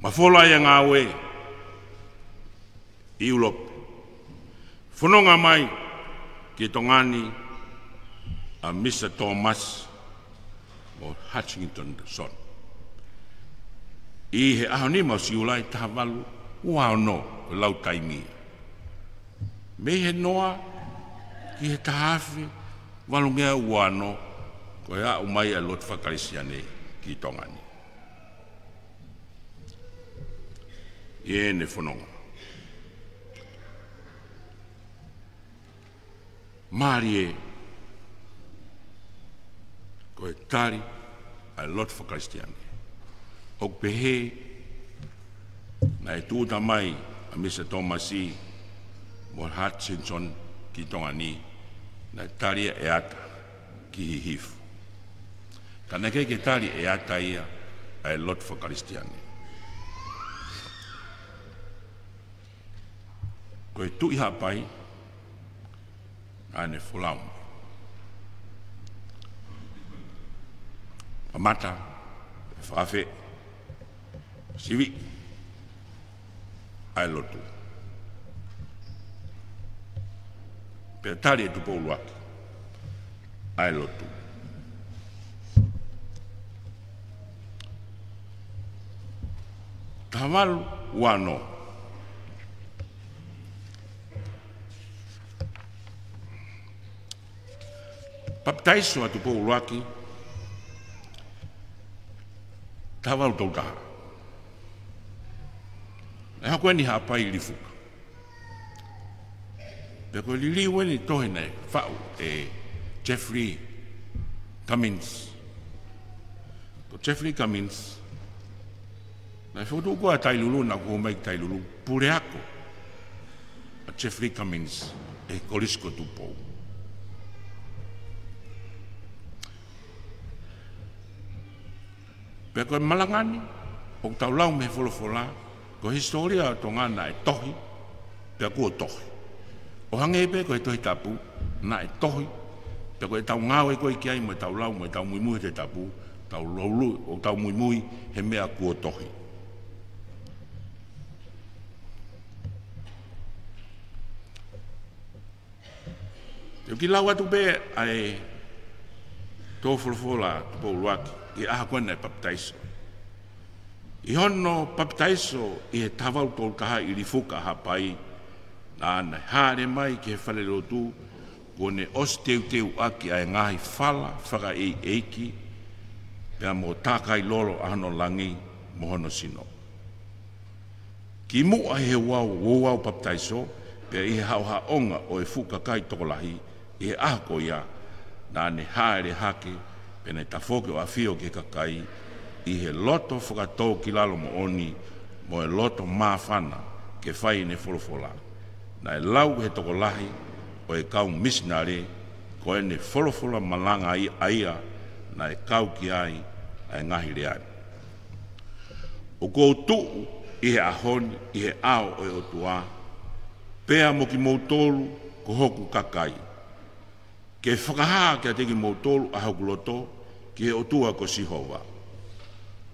Mafola ia ngāue ʻi ʻIulope. Fononga mai ki Tonga ni ʻa Misa Thomas mo Hutchinson. ʻI he ʻaho nima ʻo Siulai taha valu ua ono, ko e lau taimi. Mei he noa ki he taha afe valungeau ua ono, ko e aʻu mai ʻa e lotu faka-Kalisitiane ki Tonga ni. ʻI heʻene fononga. Mālie, ko e tali ʻa e lotu faka-Kalisitiane. ʻOku pehē naʻe tūʻuta mai ʻa Misa Thomas mo Hutchinson ki Tonga ni, naʻe tali ia ʻe ʻAta ki Hihifo. Ka naʻe ʻikai ke tali ʻe ʻAta ia ʻa e lotu faka-Kalisitiane. Ko e Tuʻi Haʻapai naʻa ne folau mai. Kamata, fakafe, sivi ʻa e lotu. Pea tali ʻe Tupou ʻUluaki ʻa e lotu. Taha valu ua ono. Papitaiso ʻa Tupou ʻUluaki, taha valu tolu taha. ʻE hoko eni Haʻapai ʻi Lifuka. Pea ko e liliu eni tohi naʻe faʻu ʻe Jeffrey Cummins. Ko Jeffrey Cummins, naʻe fokotuʻu ko ē ʻa Tailulu, naʻa ku ō mai ki Tailulu, puleako ʻa Jeffrey Cummins ʻi he Kolisi ko Tupou. Pea ko e malanga ni, ʻoku tau lau mei he folofola, ko e hisitōlia ʻo Tonga naʻe tohi, pea kuo tohi. ʻO hangē pē ko e Tohi Tapu, naʻe tohi, pea ko ʻetau ngāue ko ē ki ai mo ʻetau lau, mo ʻetau muimui he Tohi Tapu, tau laulu, ʻoku tau muimui he meʻa kuo tohi. Te u kiʻi lau atu pē ʻa e tō folofola ʻa Tupou ʻUluaki ʻi he ʻaho ko ē naʻe papitaiso. ʻI hono papitaiso ʻi he taha valu tolu taha ʻi Lifuka ʻa Haʻapai, naʻa ne hāʻele mai ki he falelotu, kuo ne ʻosi teuteuʻaki ʻa e ngaahi fala fakaʻeiʻeiki, pea mo e tākai lolo ʻa hono langi mo hono sino. Kimuʻa he ouau, ouau papitaiso, pea ʻi he haʻohaʻonga ʻo e fuʻu kakai tokolahi, ʻi he ʻaho ko ia, naʻa ne hāʻele hake, pea ne tafoki ʻo ʻafio ki he kakai, ʻi he loto fakatōkilalo moʻoni, mo e loto māfana, ke fai ʻene folofola. Naʻe lau ʻe he tokolahi ʻo e kau misinale, ko ʻene folofola malanga ʻa ia, naʻe kau ki ai ʻa e ngaahi lea ni. ʻOku ou tuʻu ʻi he ʻaho ni ʻi he ʻao ʻo e ʻOtua, pea mo kimoutolu ko hoku kakai, ke fakahā kiate kimoutolu ʻa hoku loto ki he ʻOtua ko Sihova.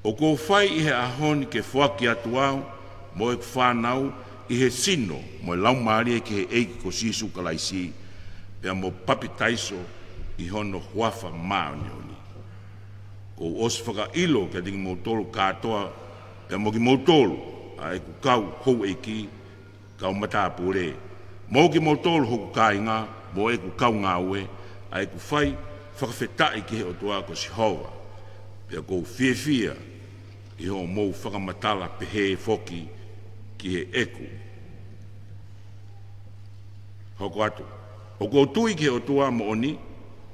ʻOku ou fai ʻi he ʻaho ni ke foaki atu au mo ʻeku fānau ʻi he sino mo e laumālie ki he ʻEiki ko Sīsū Kalaisi, pea mo papitaiso ʻi hono huafa māʻoniʻoni. ʻOku ou ʻosi fakaʻilo kiate kimoutolu kātoa, pea mo kimoutolu ʻa ʻeku kau houʻeiki, kau matāpule, mo kimoutolu hoku kāinga, mo ʻeku kau ngāue, ʻa ʻeku fai fakafetaʻi ki he ʻOtua ko Sihova. Pea ʻoku ou fiefia ʻi hoʻomou fakamatala pehē foki ki heʻeku hoko atu. ʻOku ou tui ki he ʻOtua moʻoni,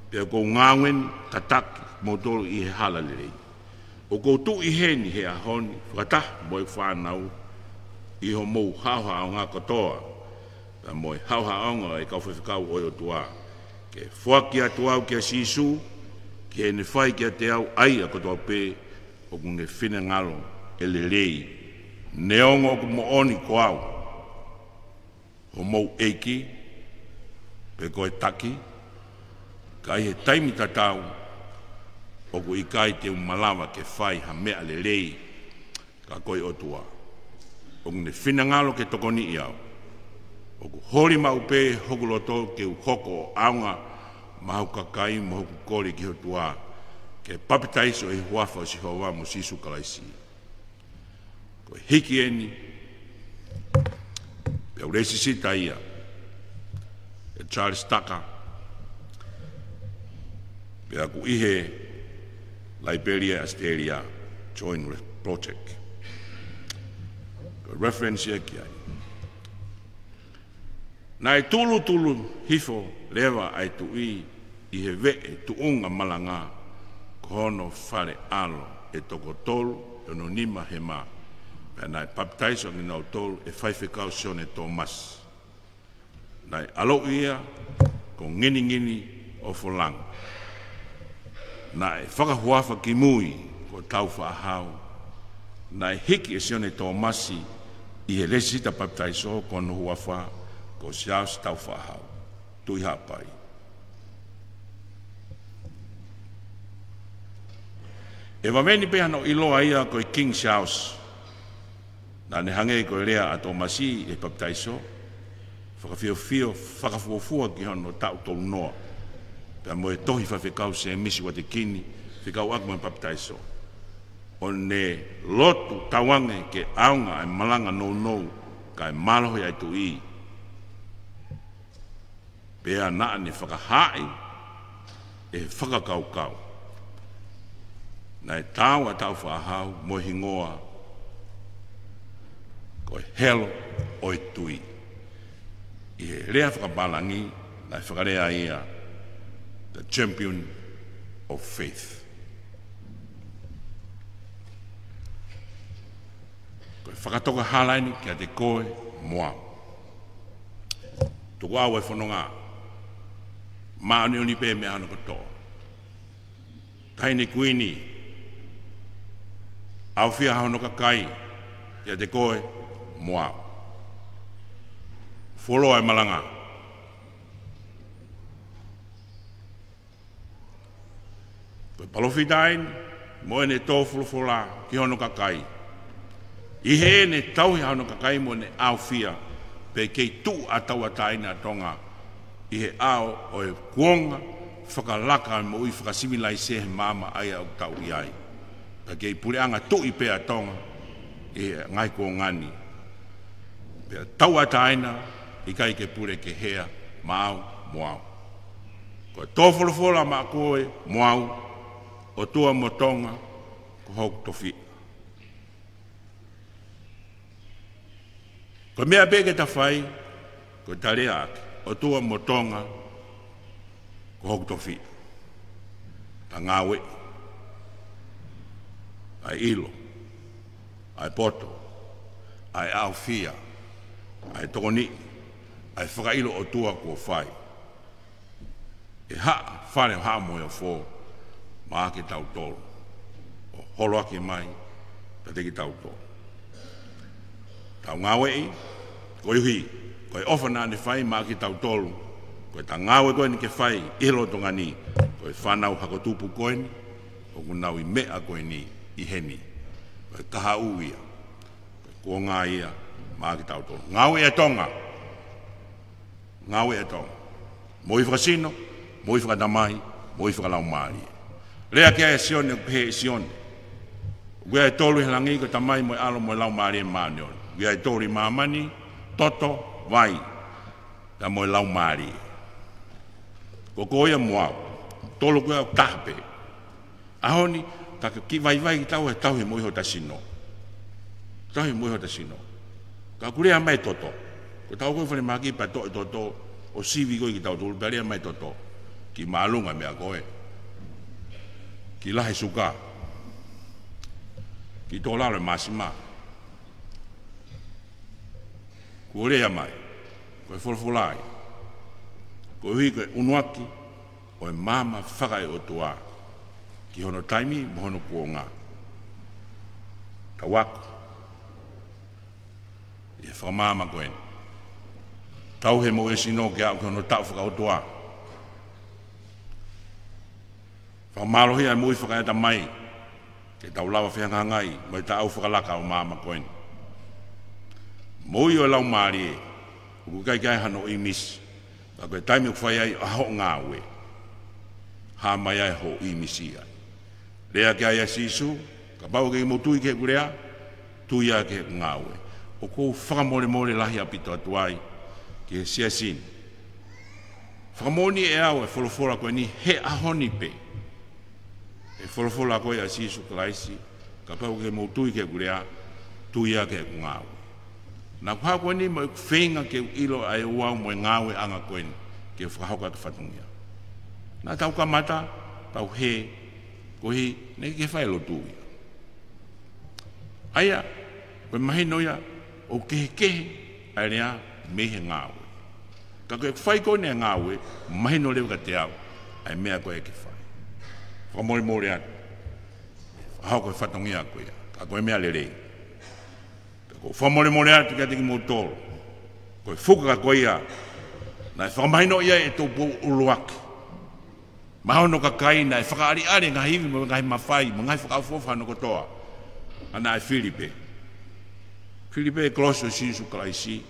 pea ʻoku ou ngāue ni kātaki kimoutolu ʻi he hala lelei. ʻOku ou tuʻu ʻi heni he ʻaho ni fakataha mo e fānau ʻi hoʻomou haʻohaʻonga kotoa, pea mo e haʻohaʻonga ʻo e kau faifekau ʻo e ʻOtua, ke foaki atu au kia Sīsū, ki heʻene fai kiate au ʻa ia kotoa pē ʻoku ne finangalo ʻe lelei. Neongo ʻoku moʻoni ko au hoʻomou ʻeiki, pe ko e taki, ka ʻi he taimi tatau, ʻoku ʻikai te u malava ke fai ha meʻa lelei, ka ko e ʻOtua ʻoku ne finangalo ke tokoniʻi au. ʻOku holi maʻu pē hoku loto ke u hoko ʻo ʻaonga maʻa hoku kakai mo hoku kole ki he ʻOtua, ke papitaiso ʻi he huafa ʻo Sihova mo Sīsū Kalaisi. Ko e hiki eni, pea u lēsisita ia ʻe Charles Tucker, pea ʻoku ʻi he Laipeli ʻa ʻAositelēlia, Joint Re-, Project. Ko e reference ia ki ai. Naʻe tulutulu hifo leva ʻa e tuʻi ʻi he veʻe tuʻunga malanga, ko hono fale ʻalo ʻe toko tolu ʻe ono nima hema, pea naʻe papitaiso kinautolu ʻe Faifekau Sione Tōmasi. Naʻe ʻaloʻi ia ko Nginingini ʻo Folanga. Naʻe fakahuafa kimui ko Taufaʻahau. Naʻe hiki ʻe Sione Tōmasi ʻi he lēsisita papitaiso ko hono huafa ko Siaosi Taufaʻahau, Tuʻi Haʻapai. ʻE vave ni pē hano ʻiloa ia ko e King Siaosi. Naʻa ne hangē ko e lea ʻa Tōmasi ʻi he papitaiso, fakafiofio, fakafuofua ki hono taʻu tolunoa, pea mo e tohi Faifekau Sēmisi Uatekini fekauʻaki mo e papitaiso. ʻO ne lotu tauange ke ʻaonga ʻa e malanga nounou kae mālohi ʻa e tuʻi. Pea naʻa ne fakahaaʻi ʻe he fakakaukau naʻe taau ʻa Taufaʻahau mo e hingoa ko e Helo ʻo e Tuʻi. ʻI he lea fakapālangi naʻe fakalea ia the Champion of Faith. Ko e fakatoka hala eni kiate koe mo au. Tukuʻau e fononga. Māʻoniʻoni pē meʻa hono kotoa. Taʻahine Kuini, ʻaofia hono kakai kiate koe mo au. Fuoloa e malanga. Ko e palōfita eni mo ʻene tō folofola ki hono kakai. ʻI heʻene tauhi ʻa hono kakai mo ʻene ʻaofia, pea kei tuʻu ʻa e tauʻatāina ʻa Tonga ʻi he ʻao ʻo e kuonga fakalaka moʻui fakasivilaise he maama ʻa ia ʻoku tau ʻi ai. Pea kei puleʻanga tuʻi pē ʻa Tonga ʻi he ngaahi kuonga ni. Pea tauʻatāina, ʻikai ke pule ke hea maʻau mo au. Ko e tō folofola maʻa koe mo au, ʻOtua mo Tonga ko hoku tofiʻa. Ko e meʻa pē ke ta fai, ko e ta lea ʻaki, ʻOtua mo Tonga ko hoku tofiʻa. Ta ngāueʻi ʻa e ʻilo, ʻa e poto, ʻa e ʻaofia, ʻa e tokoniʻi, ʻa e fakaʻilo ʻOtua kuo fai. ʻE Haʻa Fale ʻo Haʻa Moheofo, maʻa kitautolu, ʻo holoaki mai kiate kitautolu. Tau ngāueʻi, koeʻuhi ko e ʻofa naʻa ne fai maʻa kitautolu, ko ʻeta ngāue ko eni ke fai ʻi he lolotonga ni, ko e fānau hako tupu ko eni, ʻoku nau ʻi he meʻa ko eni ʻi heni. Ko e kahaʻu ia, ko e kuonga ia maʻa kitautolu. Ngāueʻi ʻa Tonga. Ngāueʻi ʻa Tonga. Moʻui fakasino, moʻui fakatamai, moʻui fakalaumālie. Lea ki ai ʻa Sione, ʻoku pehē ʻe Sione: ʻOku ʻi ai ʻe tolu ʻi he langi, ko e Tamai mo e ʻAlo mo e Laumālie Māʻoniʻoni. ʻOku ʻi ai ʻe tolu ʻi māmani: toto, vai, pea mo e Laumālie. Ko koe ia mo au. Tolu ko ia ʻoku taha pē. ʻAho ni, ka ke kiʻi vaivai kitaua he tauhi moʻui hota sino. Tauhi moʻui hota sino. Ka ʻoku lea mai e toto. Ko ʻetau ō ko ē falemahaki pea toʻo e toto, ʻo sivi ko ē kitautolu pea lea mai e toto. Kiʻi māʻolunga e meʻa ko ē. Kiʻi lahi e suka. Kiʻi tō lalo e māsima. Kuo lea mai, ko e folofola ia. Koeʻuhi ko e ʻunuaki ʻo e maama fakaeʻotua ki hono taimi mo hono kuonga. Tau ako ʻi he fakamaama ko eni. Tauhi e moʻui sino ke aʻu ki hono taʻu fakaʻotua. Fakamālohia e moʻui fakaeʻatamai, ke tau lava fehangahangai mo e taʻau fakalaka ʻo e maama ko eni. Moʻui ʻo e laumālie, ʻoku ʻikai ke ʻi ai hano ʻīmisi, ka ko e taimi ʻoku fai ai ʻa hoʻo ngāue, hā mai ai hoʻo ʻīmisi ai. Lea ki ai ʻa Sīsū: Kapau ʻoku mou tui ki heʻeku lea, tui ā ki heʻeku ngāue. ʻOku ou fakamolemole lahi ʻaupito atu ai ki he siasi ni. Fakamoʻoni ʻe au e folofola ko eni he ʻaho ni pē. E folofola ko ē ʻa Sīsū Kalaisi: Kapau ʻoku mou tui ki heʻeku lea, tui ā ki heʻeku ngāue. Naʻa ku haʻu ko eni mo ʻeku feinga ke u ʻilo ʻa e ouau mo e ngāueʻanga ko eni ke fakahoko atu fatongia. Naʻa tau kamata, tau hē, koeʻuhi naʻe ʻikai ke fai e lotu ia. ʻA ia, ko e mahino ia ʻoku kehekehe ʻa e lea mei he ngāue. Ka ko e fai ko eni e ngāue, mahino leva kiate au ʻa e meʻa ko ē ke fai. Fakamolemole atu. Fakahoko e fatongia ko ia. Ka ko e meʻa lelei. Ka ʻoku ou fakamolemole atu kiate kimoutolu. Ko e fuka ko ia naʻe fakamahinoʻi ai ʻe Tupou ʻUluaki maʻa hono kakai naʻe fakaʻaliʻali e ngaahi ivi mo e ngaahi mafai mo e ngaahi fakaʻofoʻofa hono kotoa, ʻa ia naʻe fili pē. Fili pē e kolosi ʻo Sīsū Kalaisi.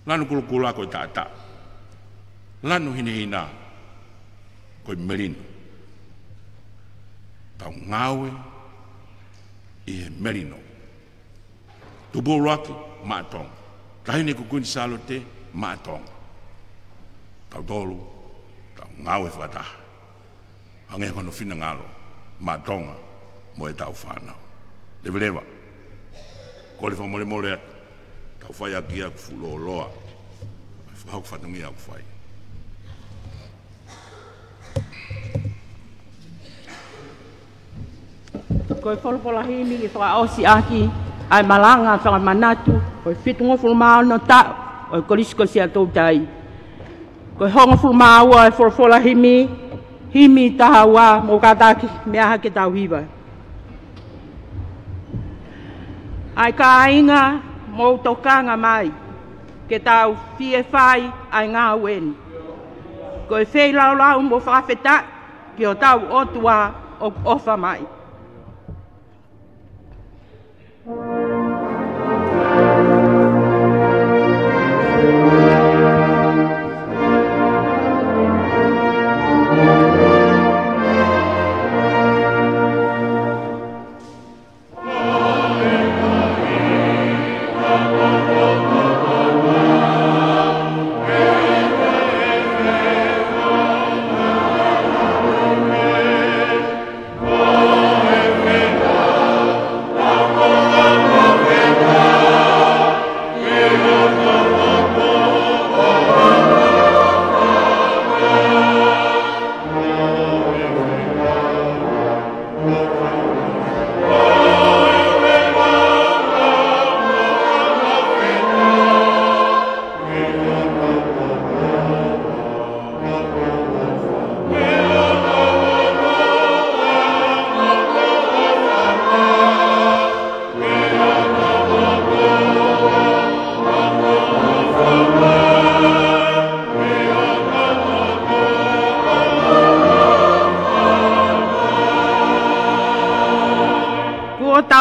Lanu kulokula ko e taʻataʻa. Lanu hinehina ko e melino. Tau ngāue ʻi he melino. Tupou ʻUluaki maʻa Tonga. Taʻahine ko Kuini Sālote maʻa Tonga. Tautolu, tau ngāue fakataha. Hangē ko hono finangalo maʻa Tonga mo ʻetau fānau. Leveleva. Kole fakamolemole atu. Tau fai ʻaki ia ʻoku fuʻu lōloa. Fakahoko fatongia ʻoku fai. Ko e folofola himi ke fakaʻosi ʻaki ʻa e malanga fakamanatu ʻo e fitungofulu mā ono taʻu ʻo e Kolisi ko Siaʻatoutai. Ko e hongofulu mā ua e folofola himi, himi taha ua, mou kātaki, meʻa hake tau hiva. ʻA e kāinga, mou tokanga mai, ke tau fie fai ʻa e ngāue ni. Ko e feilaulau mo fakafetaʻi ki hotau ʻOtua ʻoku ʻofa mai.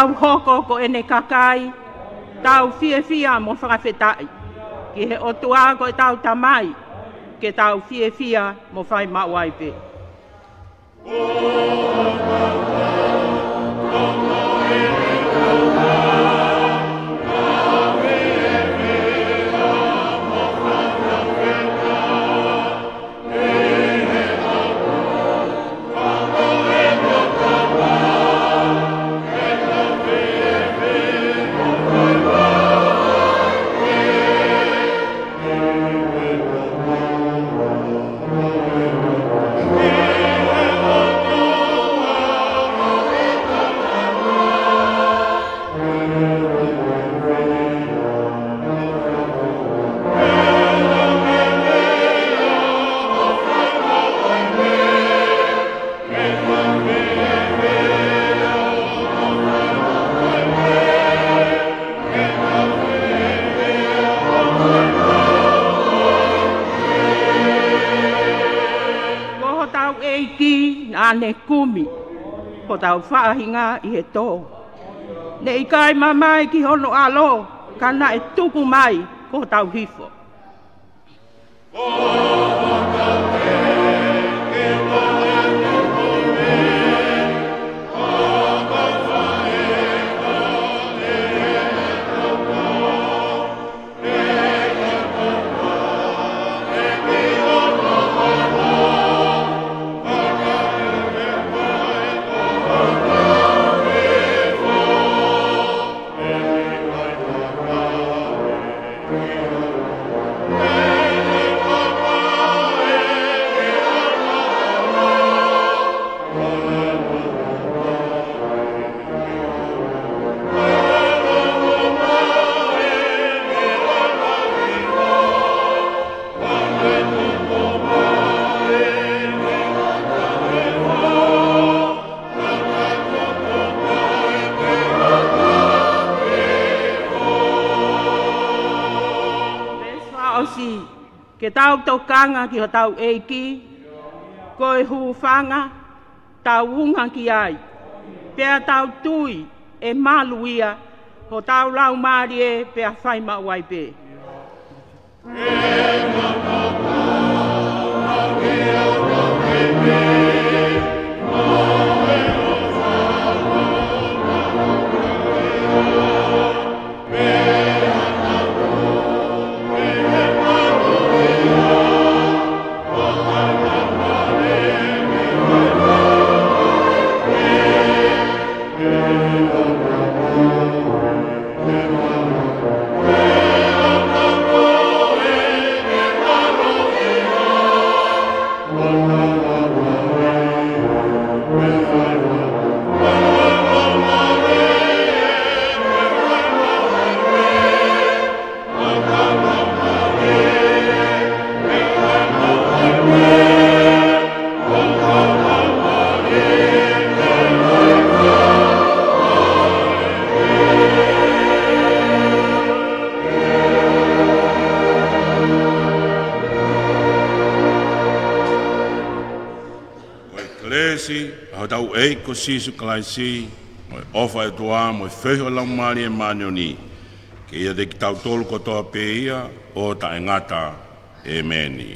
Tau hoko ko ʻene kakai, tau fiefia mo fakafetaʻi ki he ʻOtua ko ʻetau Tamai, ke tau fiefia mo fai maʻu ai pē. Ko hotau ʻEiki naʻa ne kumi hotau faʻahinga ʻi he tō. Ne ʻikai mamae ki hono ʻAlo, ka naʻe tuku mai ko hotau hifo. Veesi fakaʻosi, ke tau tokanga ki hotau ʻEiki, ko e hūfanga, tau unga ki ai, pea tau tui ʻe malu ia, hotau laumālie pea fai maʻu ai pē. Ko e kelesi ʻa hotau ʻEiki ko Sīsū Kalaisi, mo e ʻofa ʻa e ʻOtua, mo e feohi ʻa e Laumālie Māʻoniʻoni, ke ʻiate kitautolu kotoa pē ia ʻo taʻengata. ʻĒmeni.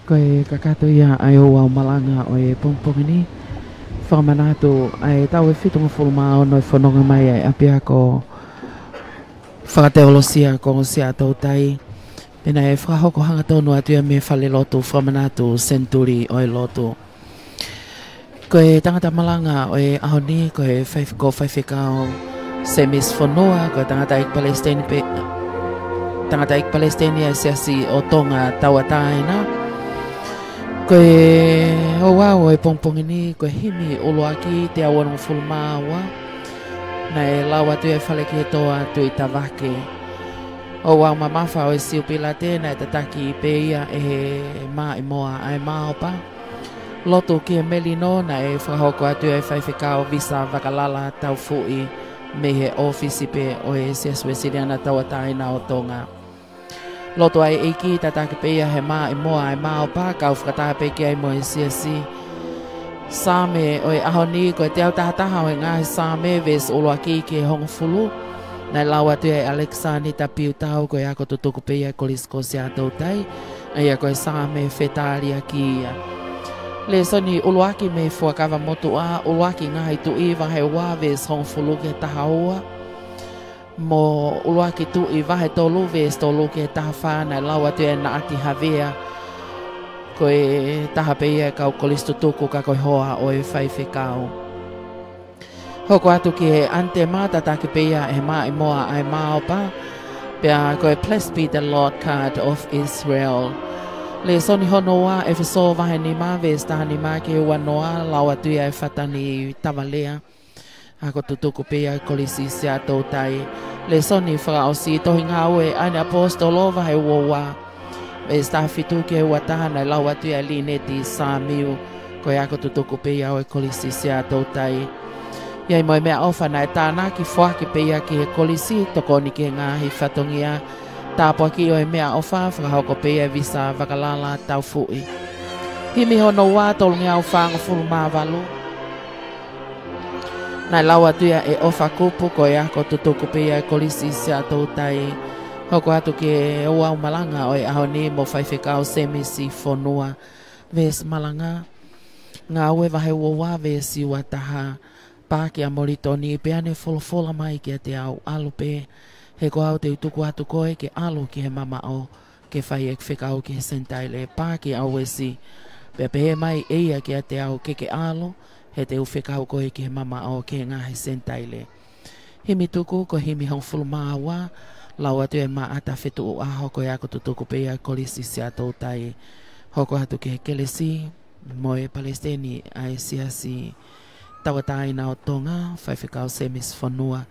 Ko e kakato ia ʻa e ouau malanga ʻo e pongipongi ni. Fakamanatu ʻa e taʻu ʻe fitungofulu mā ono e fononga mai ʻa e ʻapiako fakateolosia ko Siaʻatoutai. Pea naʻe fakahoko hangatonu atu ia mei he falelotu fakamanatu Senituli ʻo e Lotu. Ko e tangata malanga ʻo e ʻaho ni, ko e faif-, ko Faifekau Semisi Fonua, ko e tangataʻeiki palesiteni pē, tangataʻeiki palesiteni ʻa e Siasi ʻo Tonga Tauʻatāina. Ko e ouau ʻo e pongipongi ni, ko e himi ʻuluaki teau onongofulu mā ua, naʻe lau atu ia ʻe Falekihetoa Tuʻitavake. Ouau mamafa ʻo e Siupilate, naʻe tataki pē ia ʻe he Maʻimoa ʻa e Maopa. Lotu ki he Melino, naʻe fakahoko atu ia ʻe Faifekau Visa Vakalala Taufuʻi mei he ʻōfisi pē ʻo e Siasi Uēsiliana Tauʻatāina ʻo Tonga. Lotu ʻa e ʻEiki, tataki pē ia ʻe he Maʻimoa ʻa e Maopa, kau fakataha pē ki ai mo e Siasi. Saame ʻo e ʻaho ni, ko e teau taha taha ʻo e ngaahi Saame, veesi ʻuluaki ki he hongofulu. Naʻe lau atu ia ʻe ʻAlekisānita Piutau, ko e ako tutuku pē ia ʻa e Kolisi ko Siaʻatoutai, ʻa ia ko e Saame Fetaliaki ia. Lēsoni ʻuluaki mei he Fuakava Motuʻa, ʻUluaki Ngaahi Tuʻi vahe ua veesi hongofulu ki he taha ua, mo ʻUluaki Tuʻi vahe tolu veesi tolu ki he taha fā, naʻe lau atu ia ʻe Naʻati Havea, ko e taha pē ia e kau kolisi tutuku ka ko e hoa ʻo e faifekau. Hoko atu ki he ʻanitema, tataki pē ia ʻe he Maʻimoa ʻa e Maopa, pea ko e Blessed be the Lord God of Israel. Lēsoni hono ua, ʻEfesō vahe nima, veesi taha nima ki he ua noa, lau atu ia ʻe Fatani Tavalea, ako tutuku pē ia ʻa e Kolisi Siaʻatoutai. Lēsoni fakaʻosi, Tohi Ngāue ʻa e Kau ʻAposetolo vahe ua ua, veesi taha fitu ki he ua taha, naʻe lau atu ia ʻe Lineti Samiu, ko e ako tutuku pē ia ʻo e Kolisi Siaʻatoutai. ʻI ai mo e meʻaʻofa naʻe tānaki, foaki pē ia ki he kolisi, tokoni ki he ngaahi fatongia. Tāpuakiʻi ʻo e meʻaʻofa, fakahoko pē ia ʻe Visa Vakalala Taufuʻi. Himi hono ua, tolungeau fāngofulu mā valu, naʻe lau atu ia ʻe ʻOfa Kupu, ko e ako tutuku pē ia ʻa e Kolisi Siaʻatoutai. Hoko atu ki he ouau malanga ʻo e ʻaho ni mo Faifekau Semisi Fonua. Veesi malanga, Ngāue vahe ua ua veesi ua taha. Pāki ʻa Molitoni, pea ne folofola mai kiate au, ʻAlu pē, he ko au te u tuku atu koe ke ʻalu ki he mamaʻo, ke fai ʻeku fekau ki he Senitaile. Pāki ʻa Uesi, pea pehē mai ʻe ia kiate au, Ke ke ʻalu, he te u fekau koe ki he mamaʻo, ki he ngaahi Senitaile. Himi tuku, ko e himi hongofulu mā ua, lau atu ʻe Maʻata Fetuʻuʻaho, ko e ako tutuku pē ia ʻa e Kolisi Siaʻatoutai. Hoko atu ki he kelesi mo e palesiteni ʻa e Siasi Tauʻatāina ʻo Tonga, Faifekau Semisi Fonua.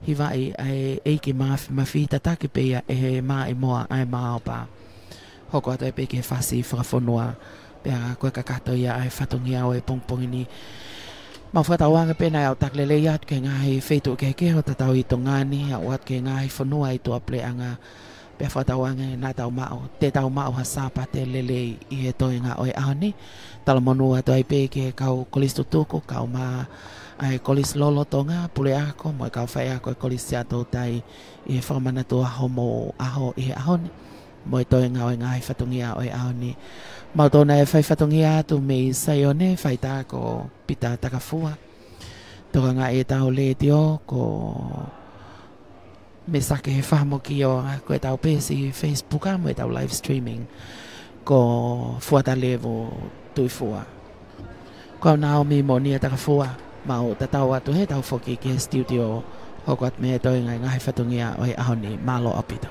Hivaʻi ʻa e ʻEiki Mafimafi, tataki pē ia ʻe he Maʻimoa ʻa e Maopa. Hoko atu ai pē ki he fasi fakafonua, pea ko e kakato ia ʻa e fatongia ʻo e pongipongi ni. Mau fakatauange pē naʻa tau taki lelei atu ki he ngaahi feituʻu kehekehe ʻo tatau ʻi Tonga ni, aʻu atu ki he ngaahi fonua ʻi tuʻapuleʻanga. Pea fakatauange naʻa tau maʻu, te tau maʻu ha Sāpate lelei ʻi he toenga ʻo e ʻaho ni. Talamonū atu ai pē ki he kau kolisi tutuku, kau mā ʻa e Kolisi lolotonga, puleako, mo e kau faiako ʻo e Kolisi Siaʻatoutai ʻi he fakamanatu ʻa hoʻomou ʻaho ʻi he ʻaho ni, mo e toenga ʻo e ngaahi fatongia ʻo e ʻaho ni. Mau tona e fai fatongia atu mei Saione, fai tā ko Pita Takafua. Tokangaʻi ʻetau letiō ko Mesake Hefamokio, ko ʻetau peesi Facebook ʻa mo ʻetau live streaming ko Fuata Levu Tuʻifua. Ko au Naomi Monia Takafua, mau tatau atu he tau foki ki he studio, hoko atu mei he toenga ʻo e ngaahi fatongia ʻo e ʻaho ni. Mālō ʻaupito.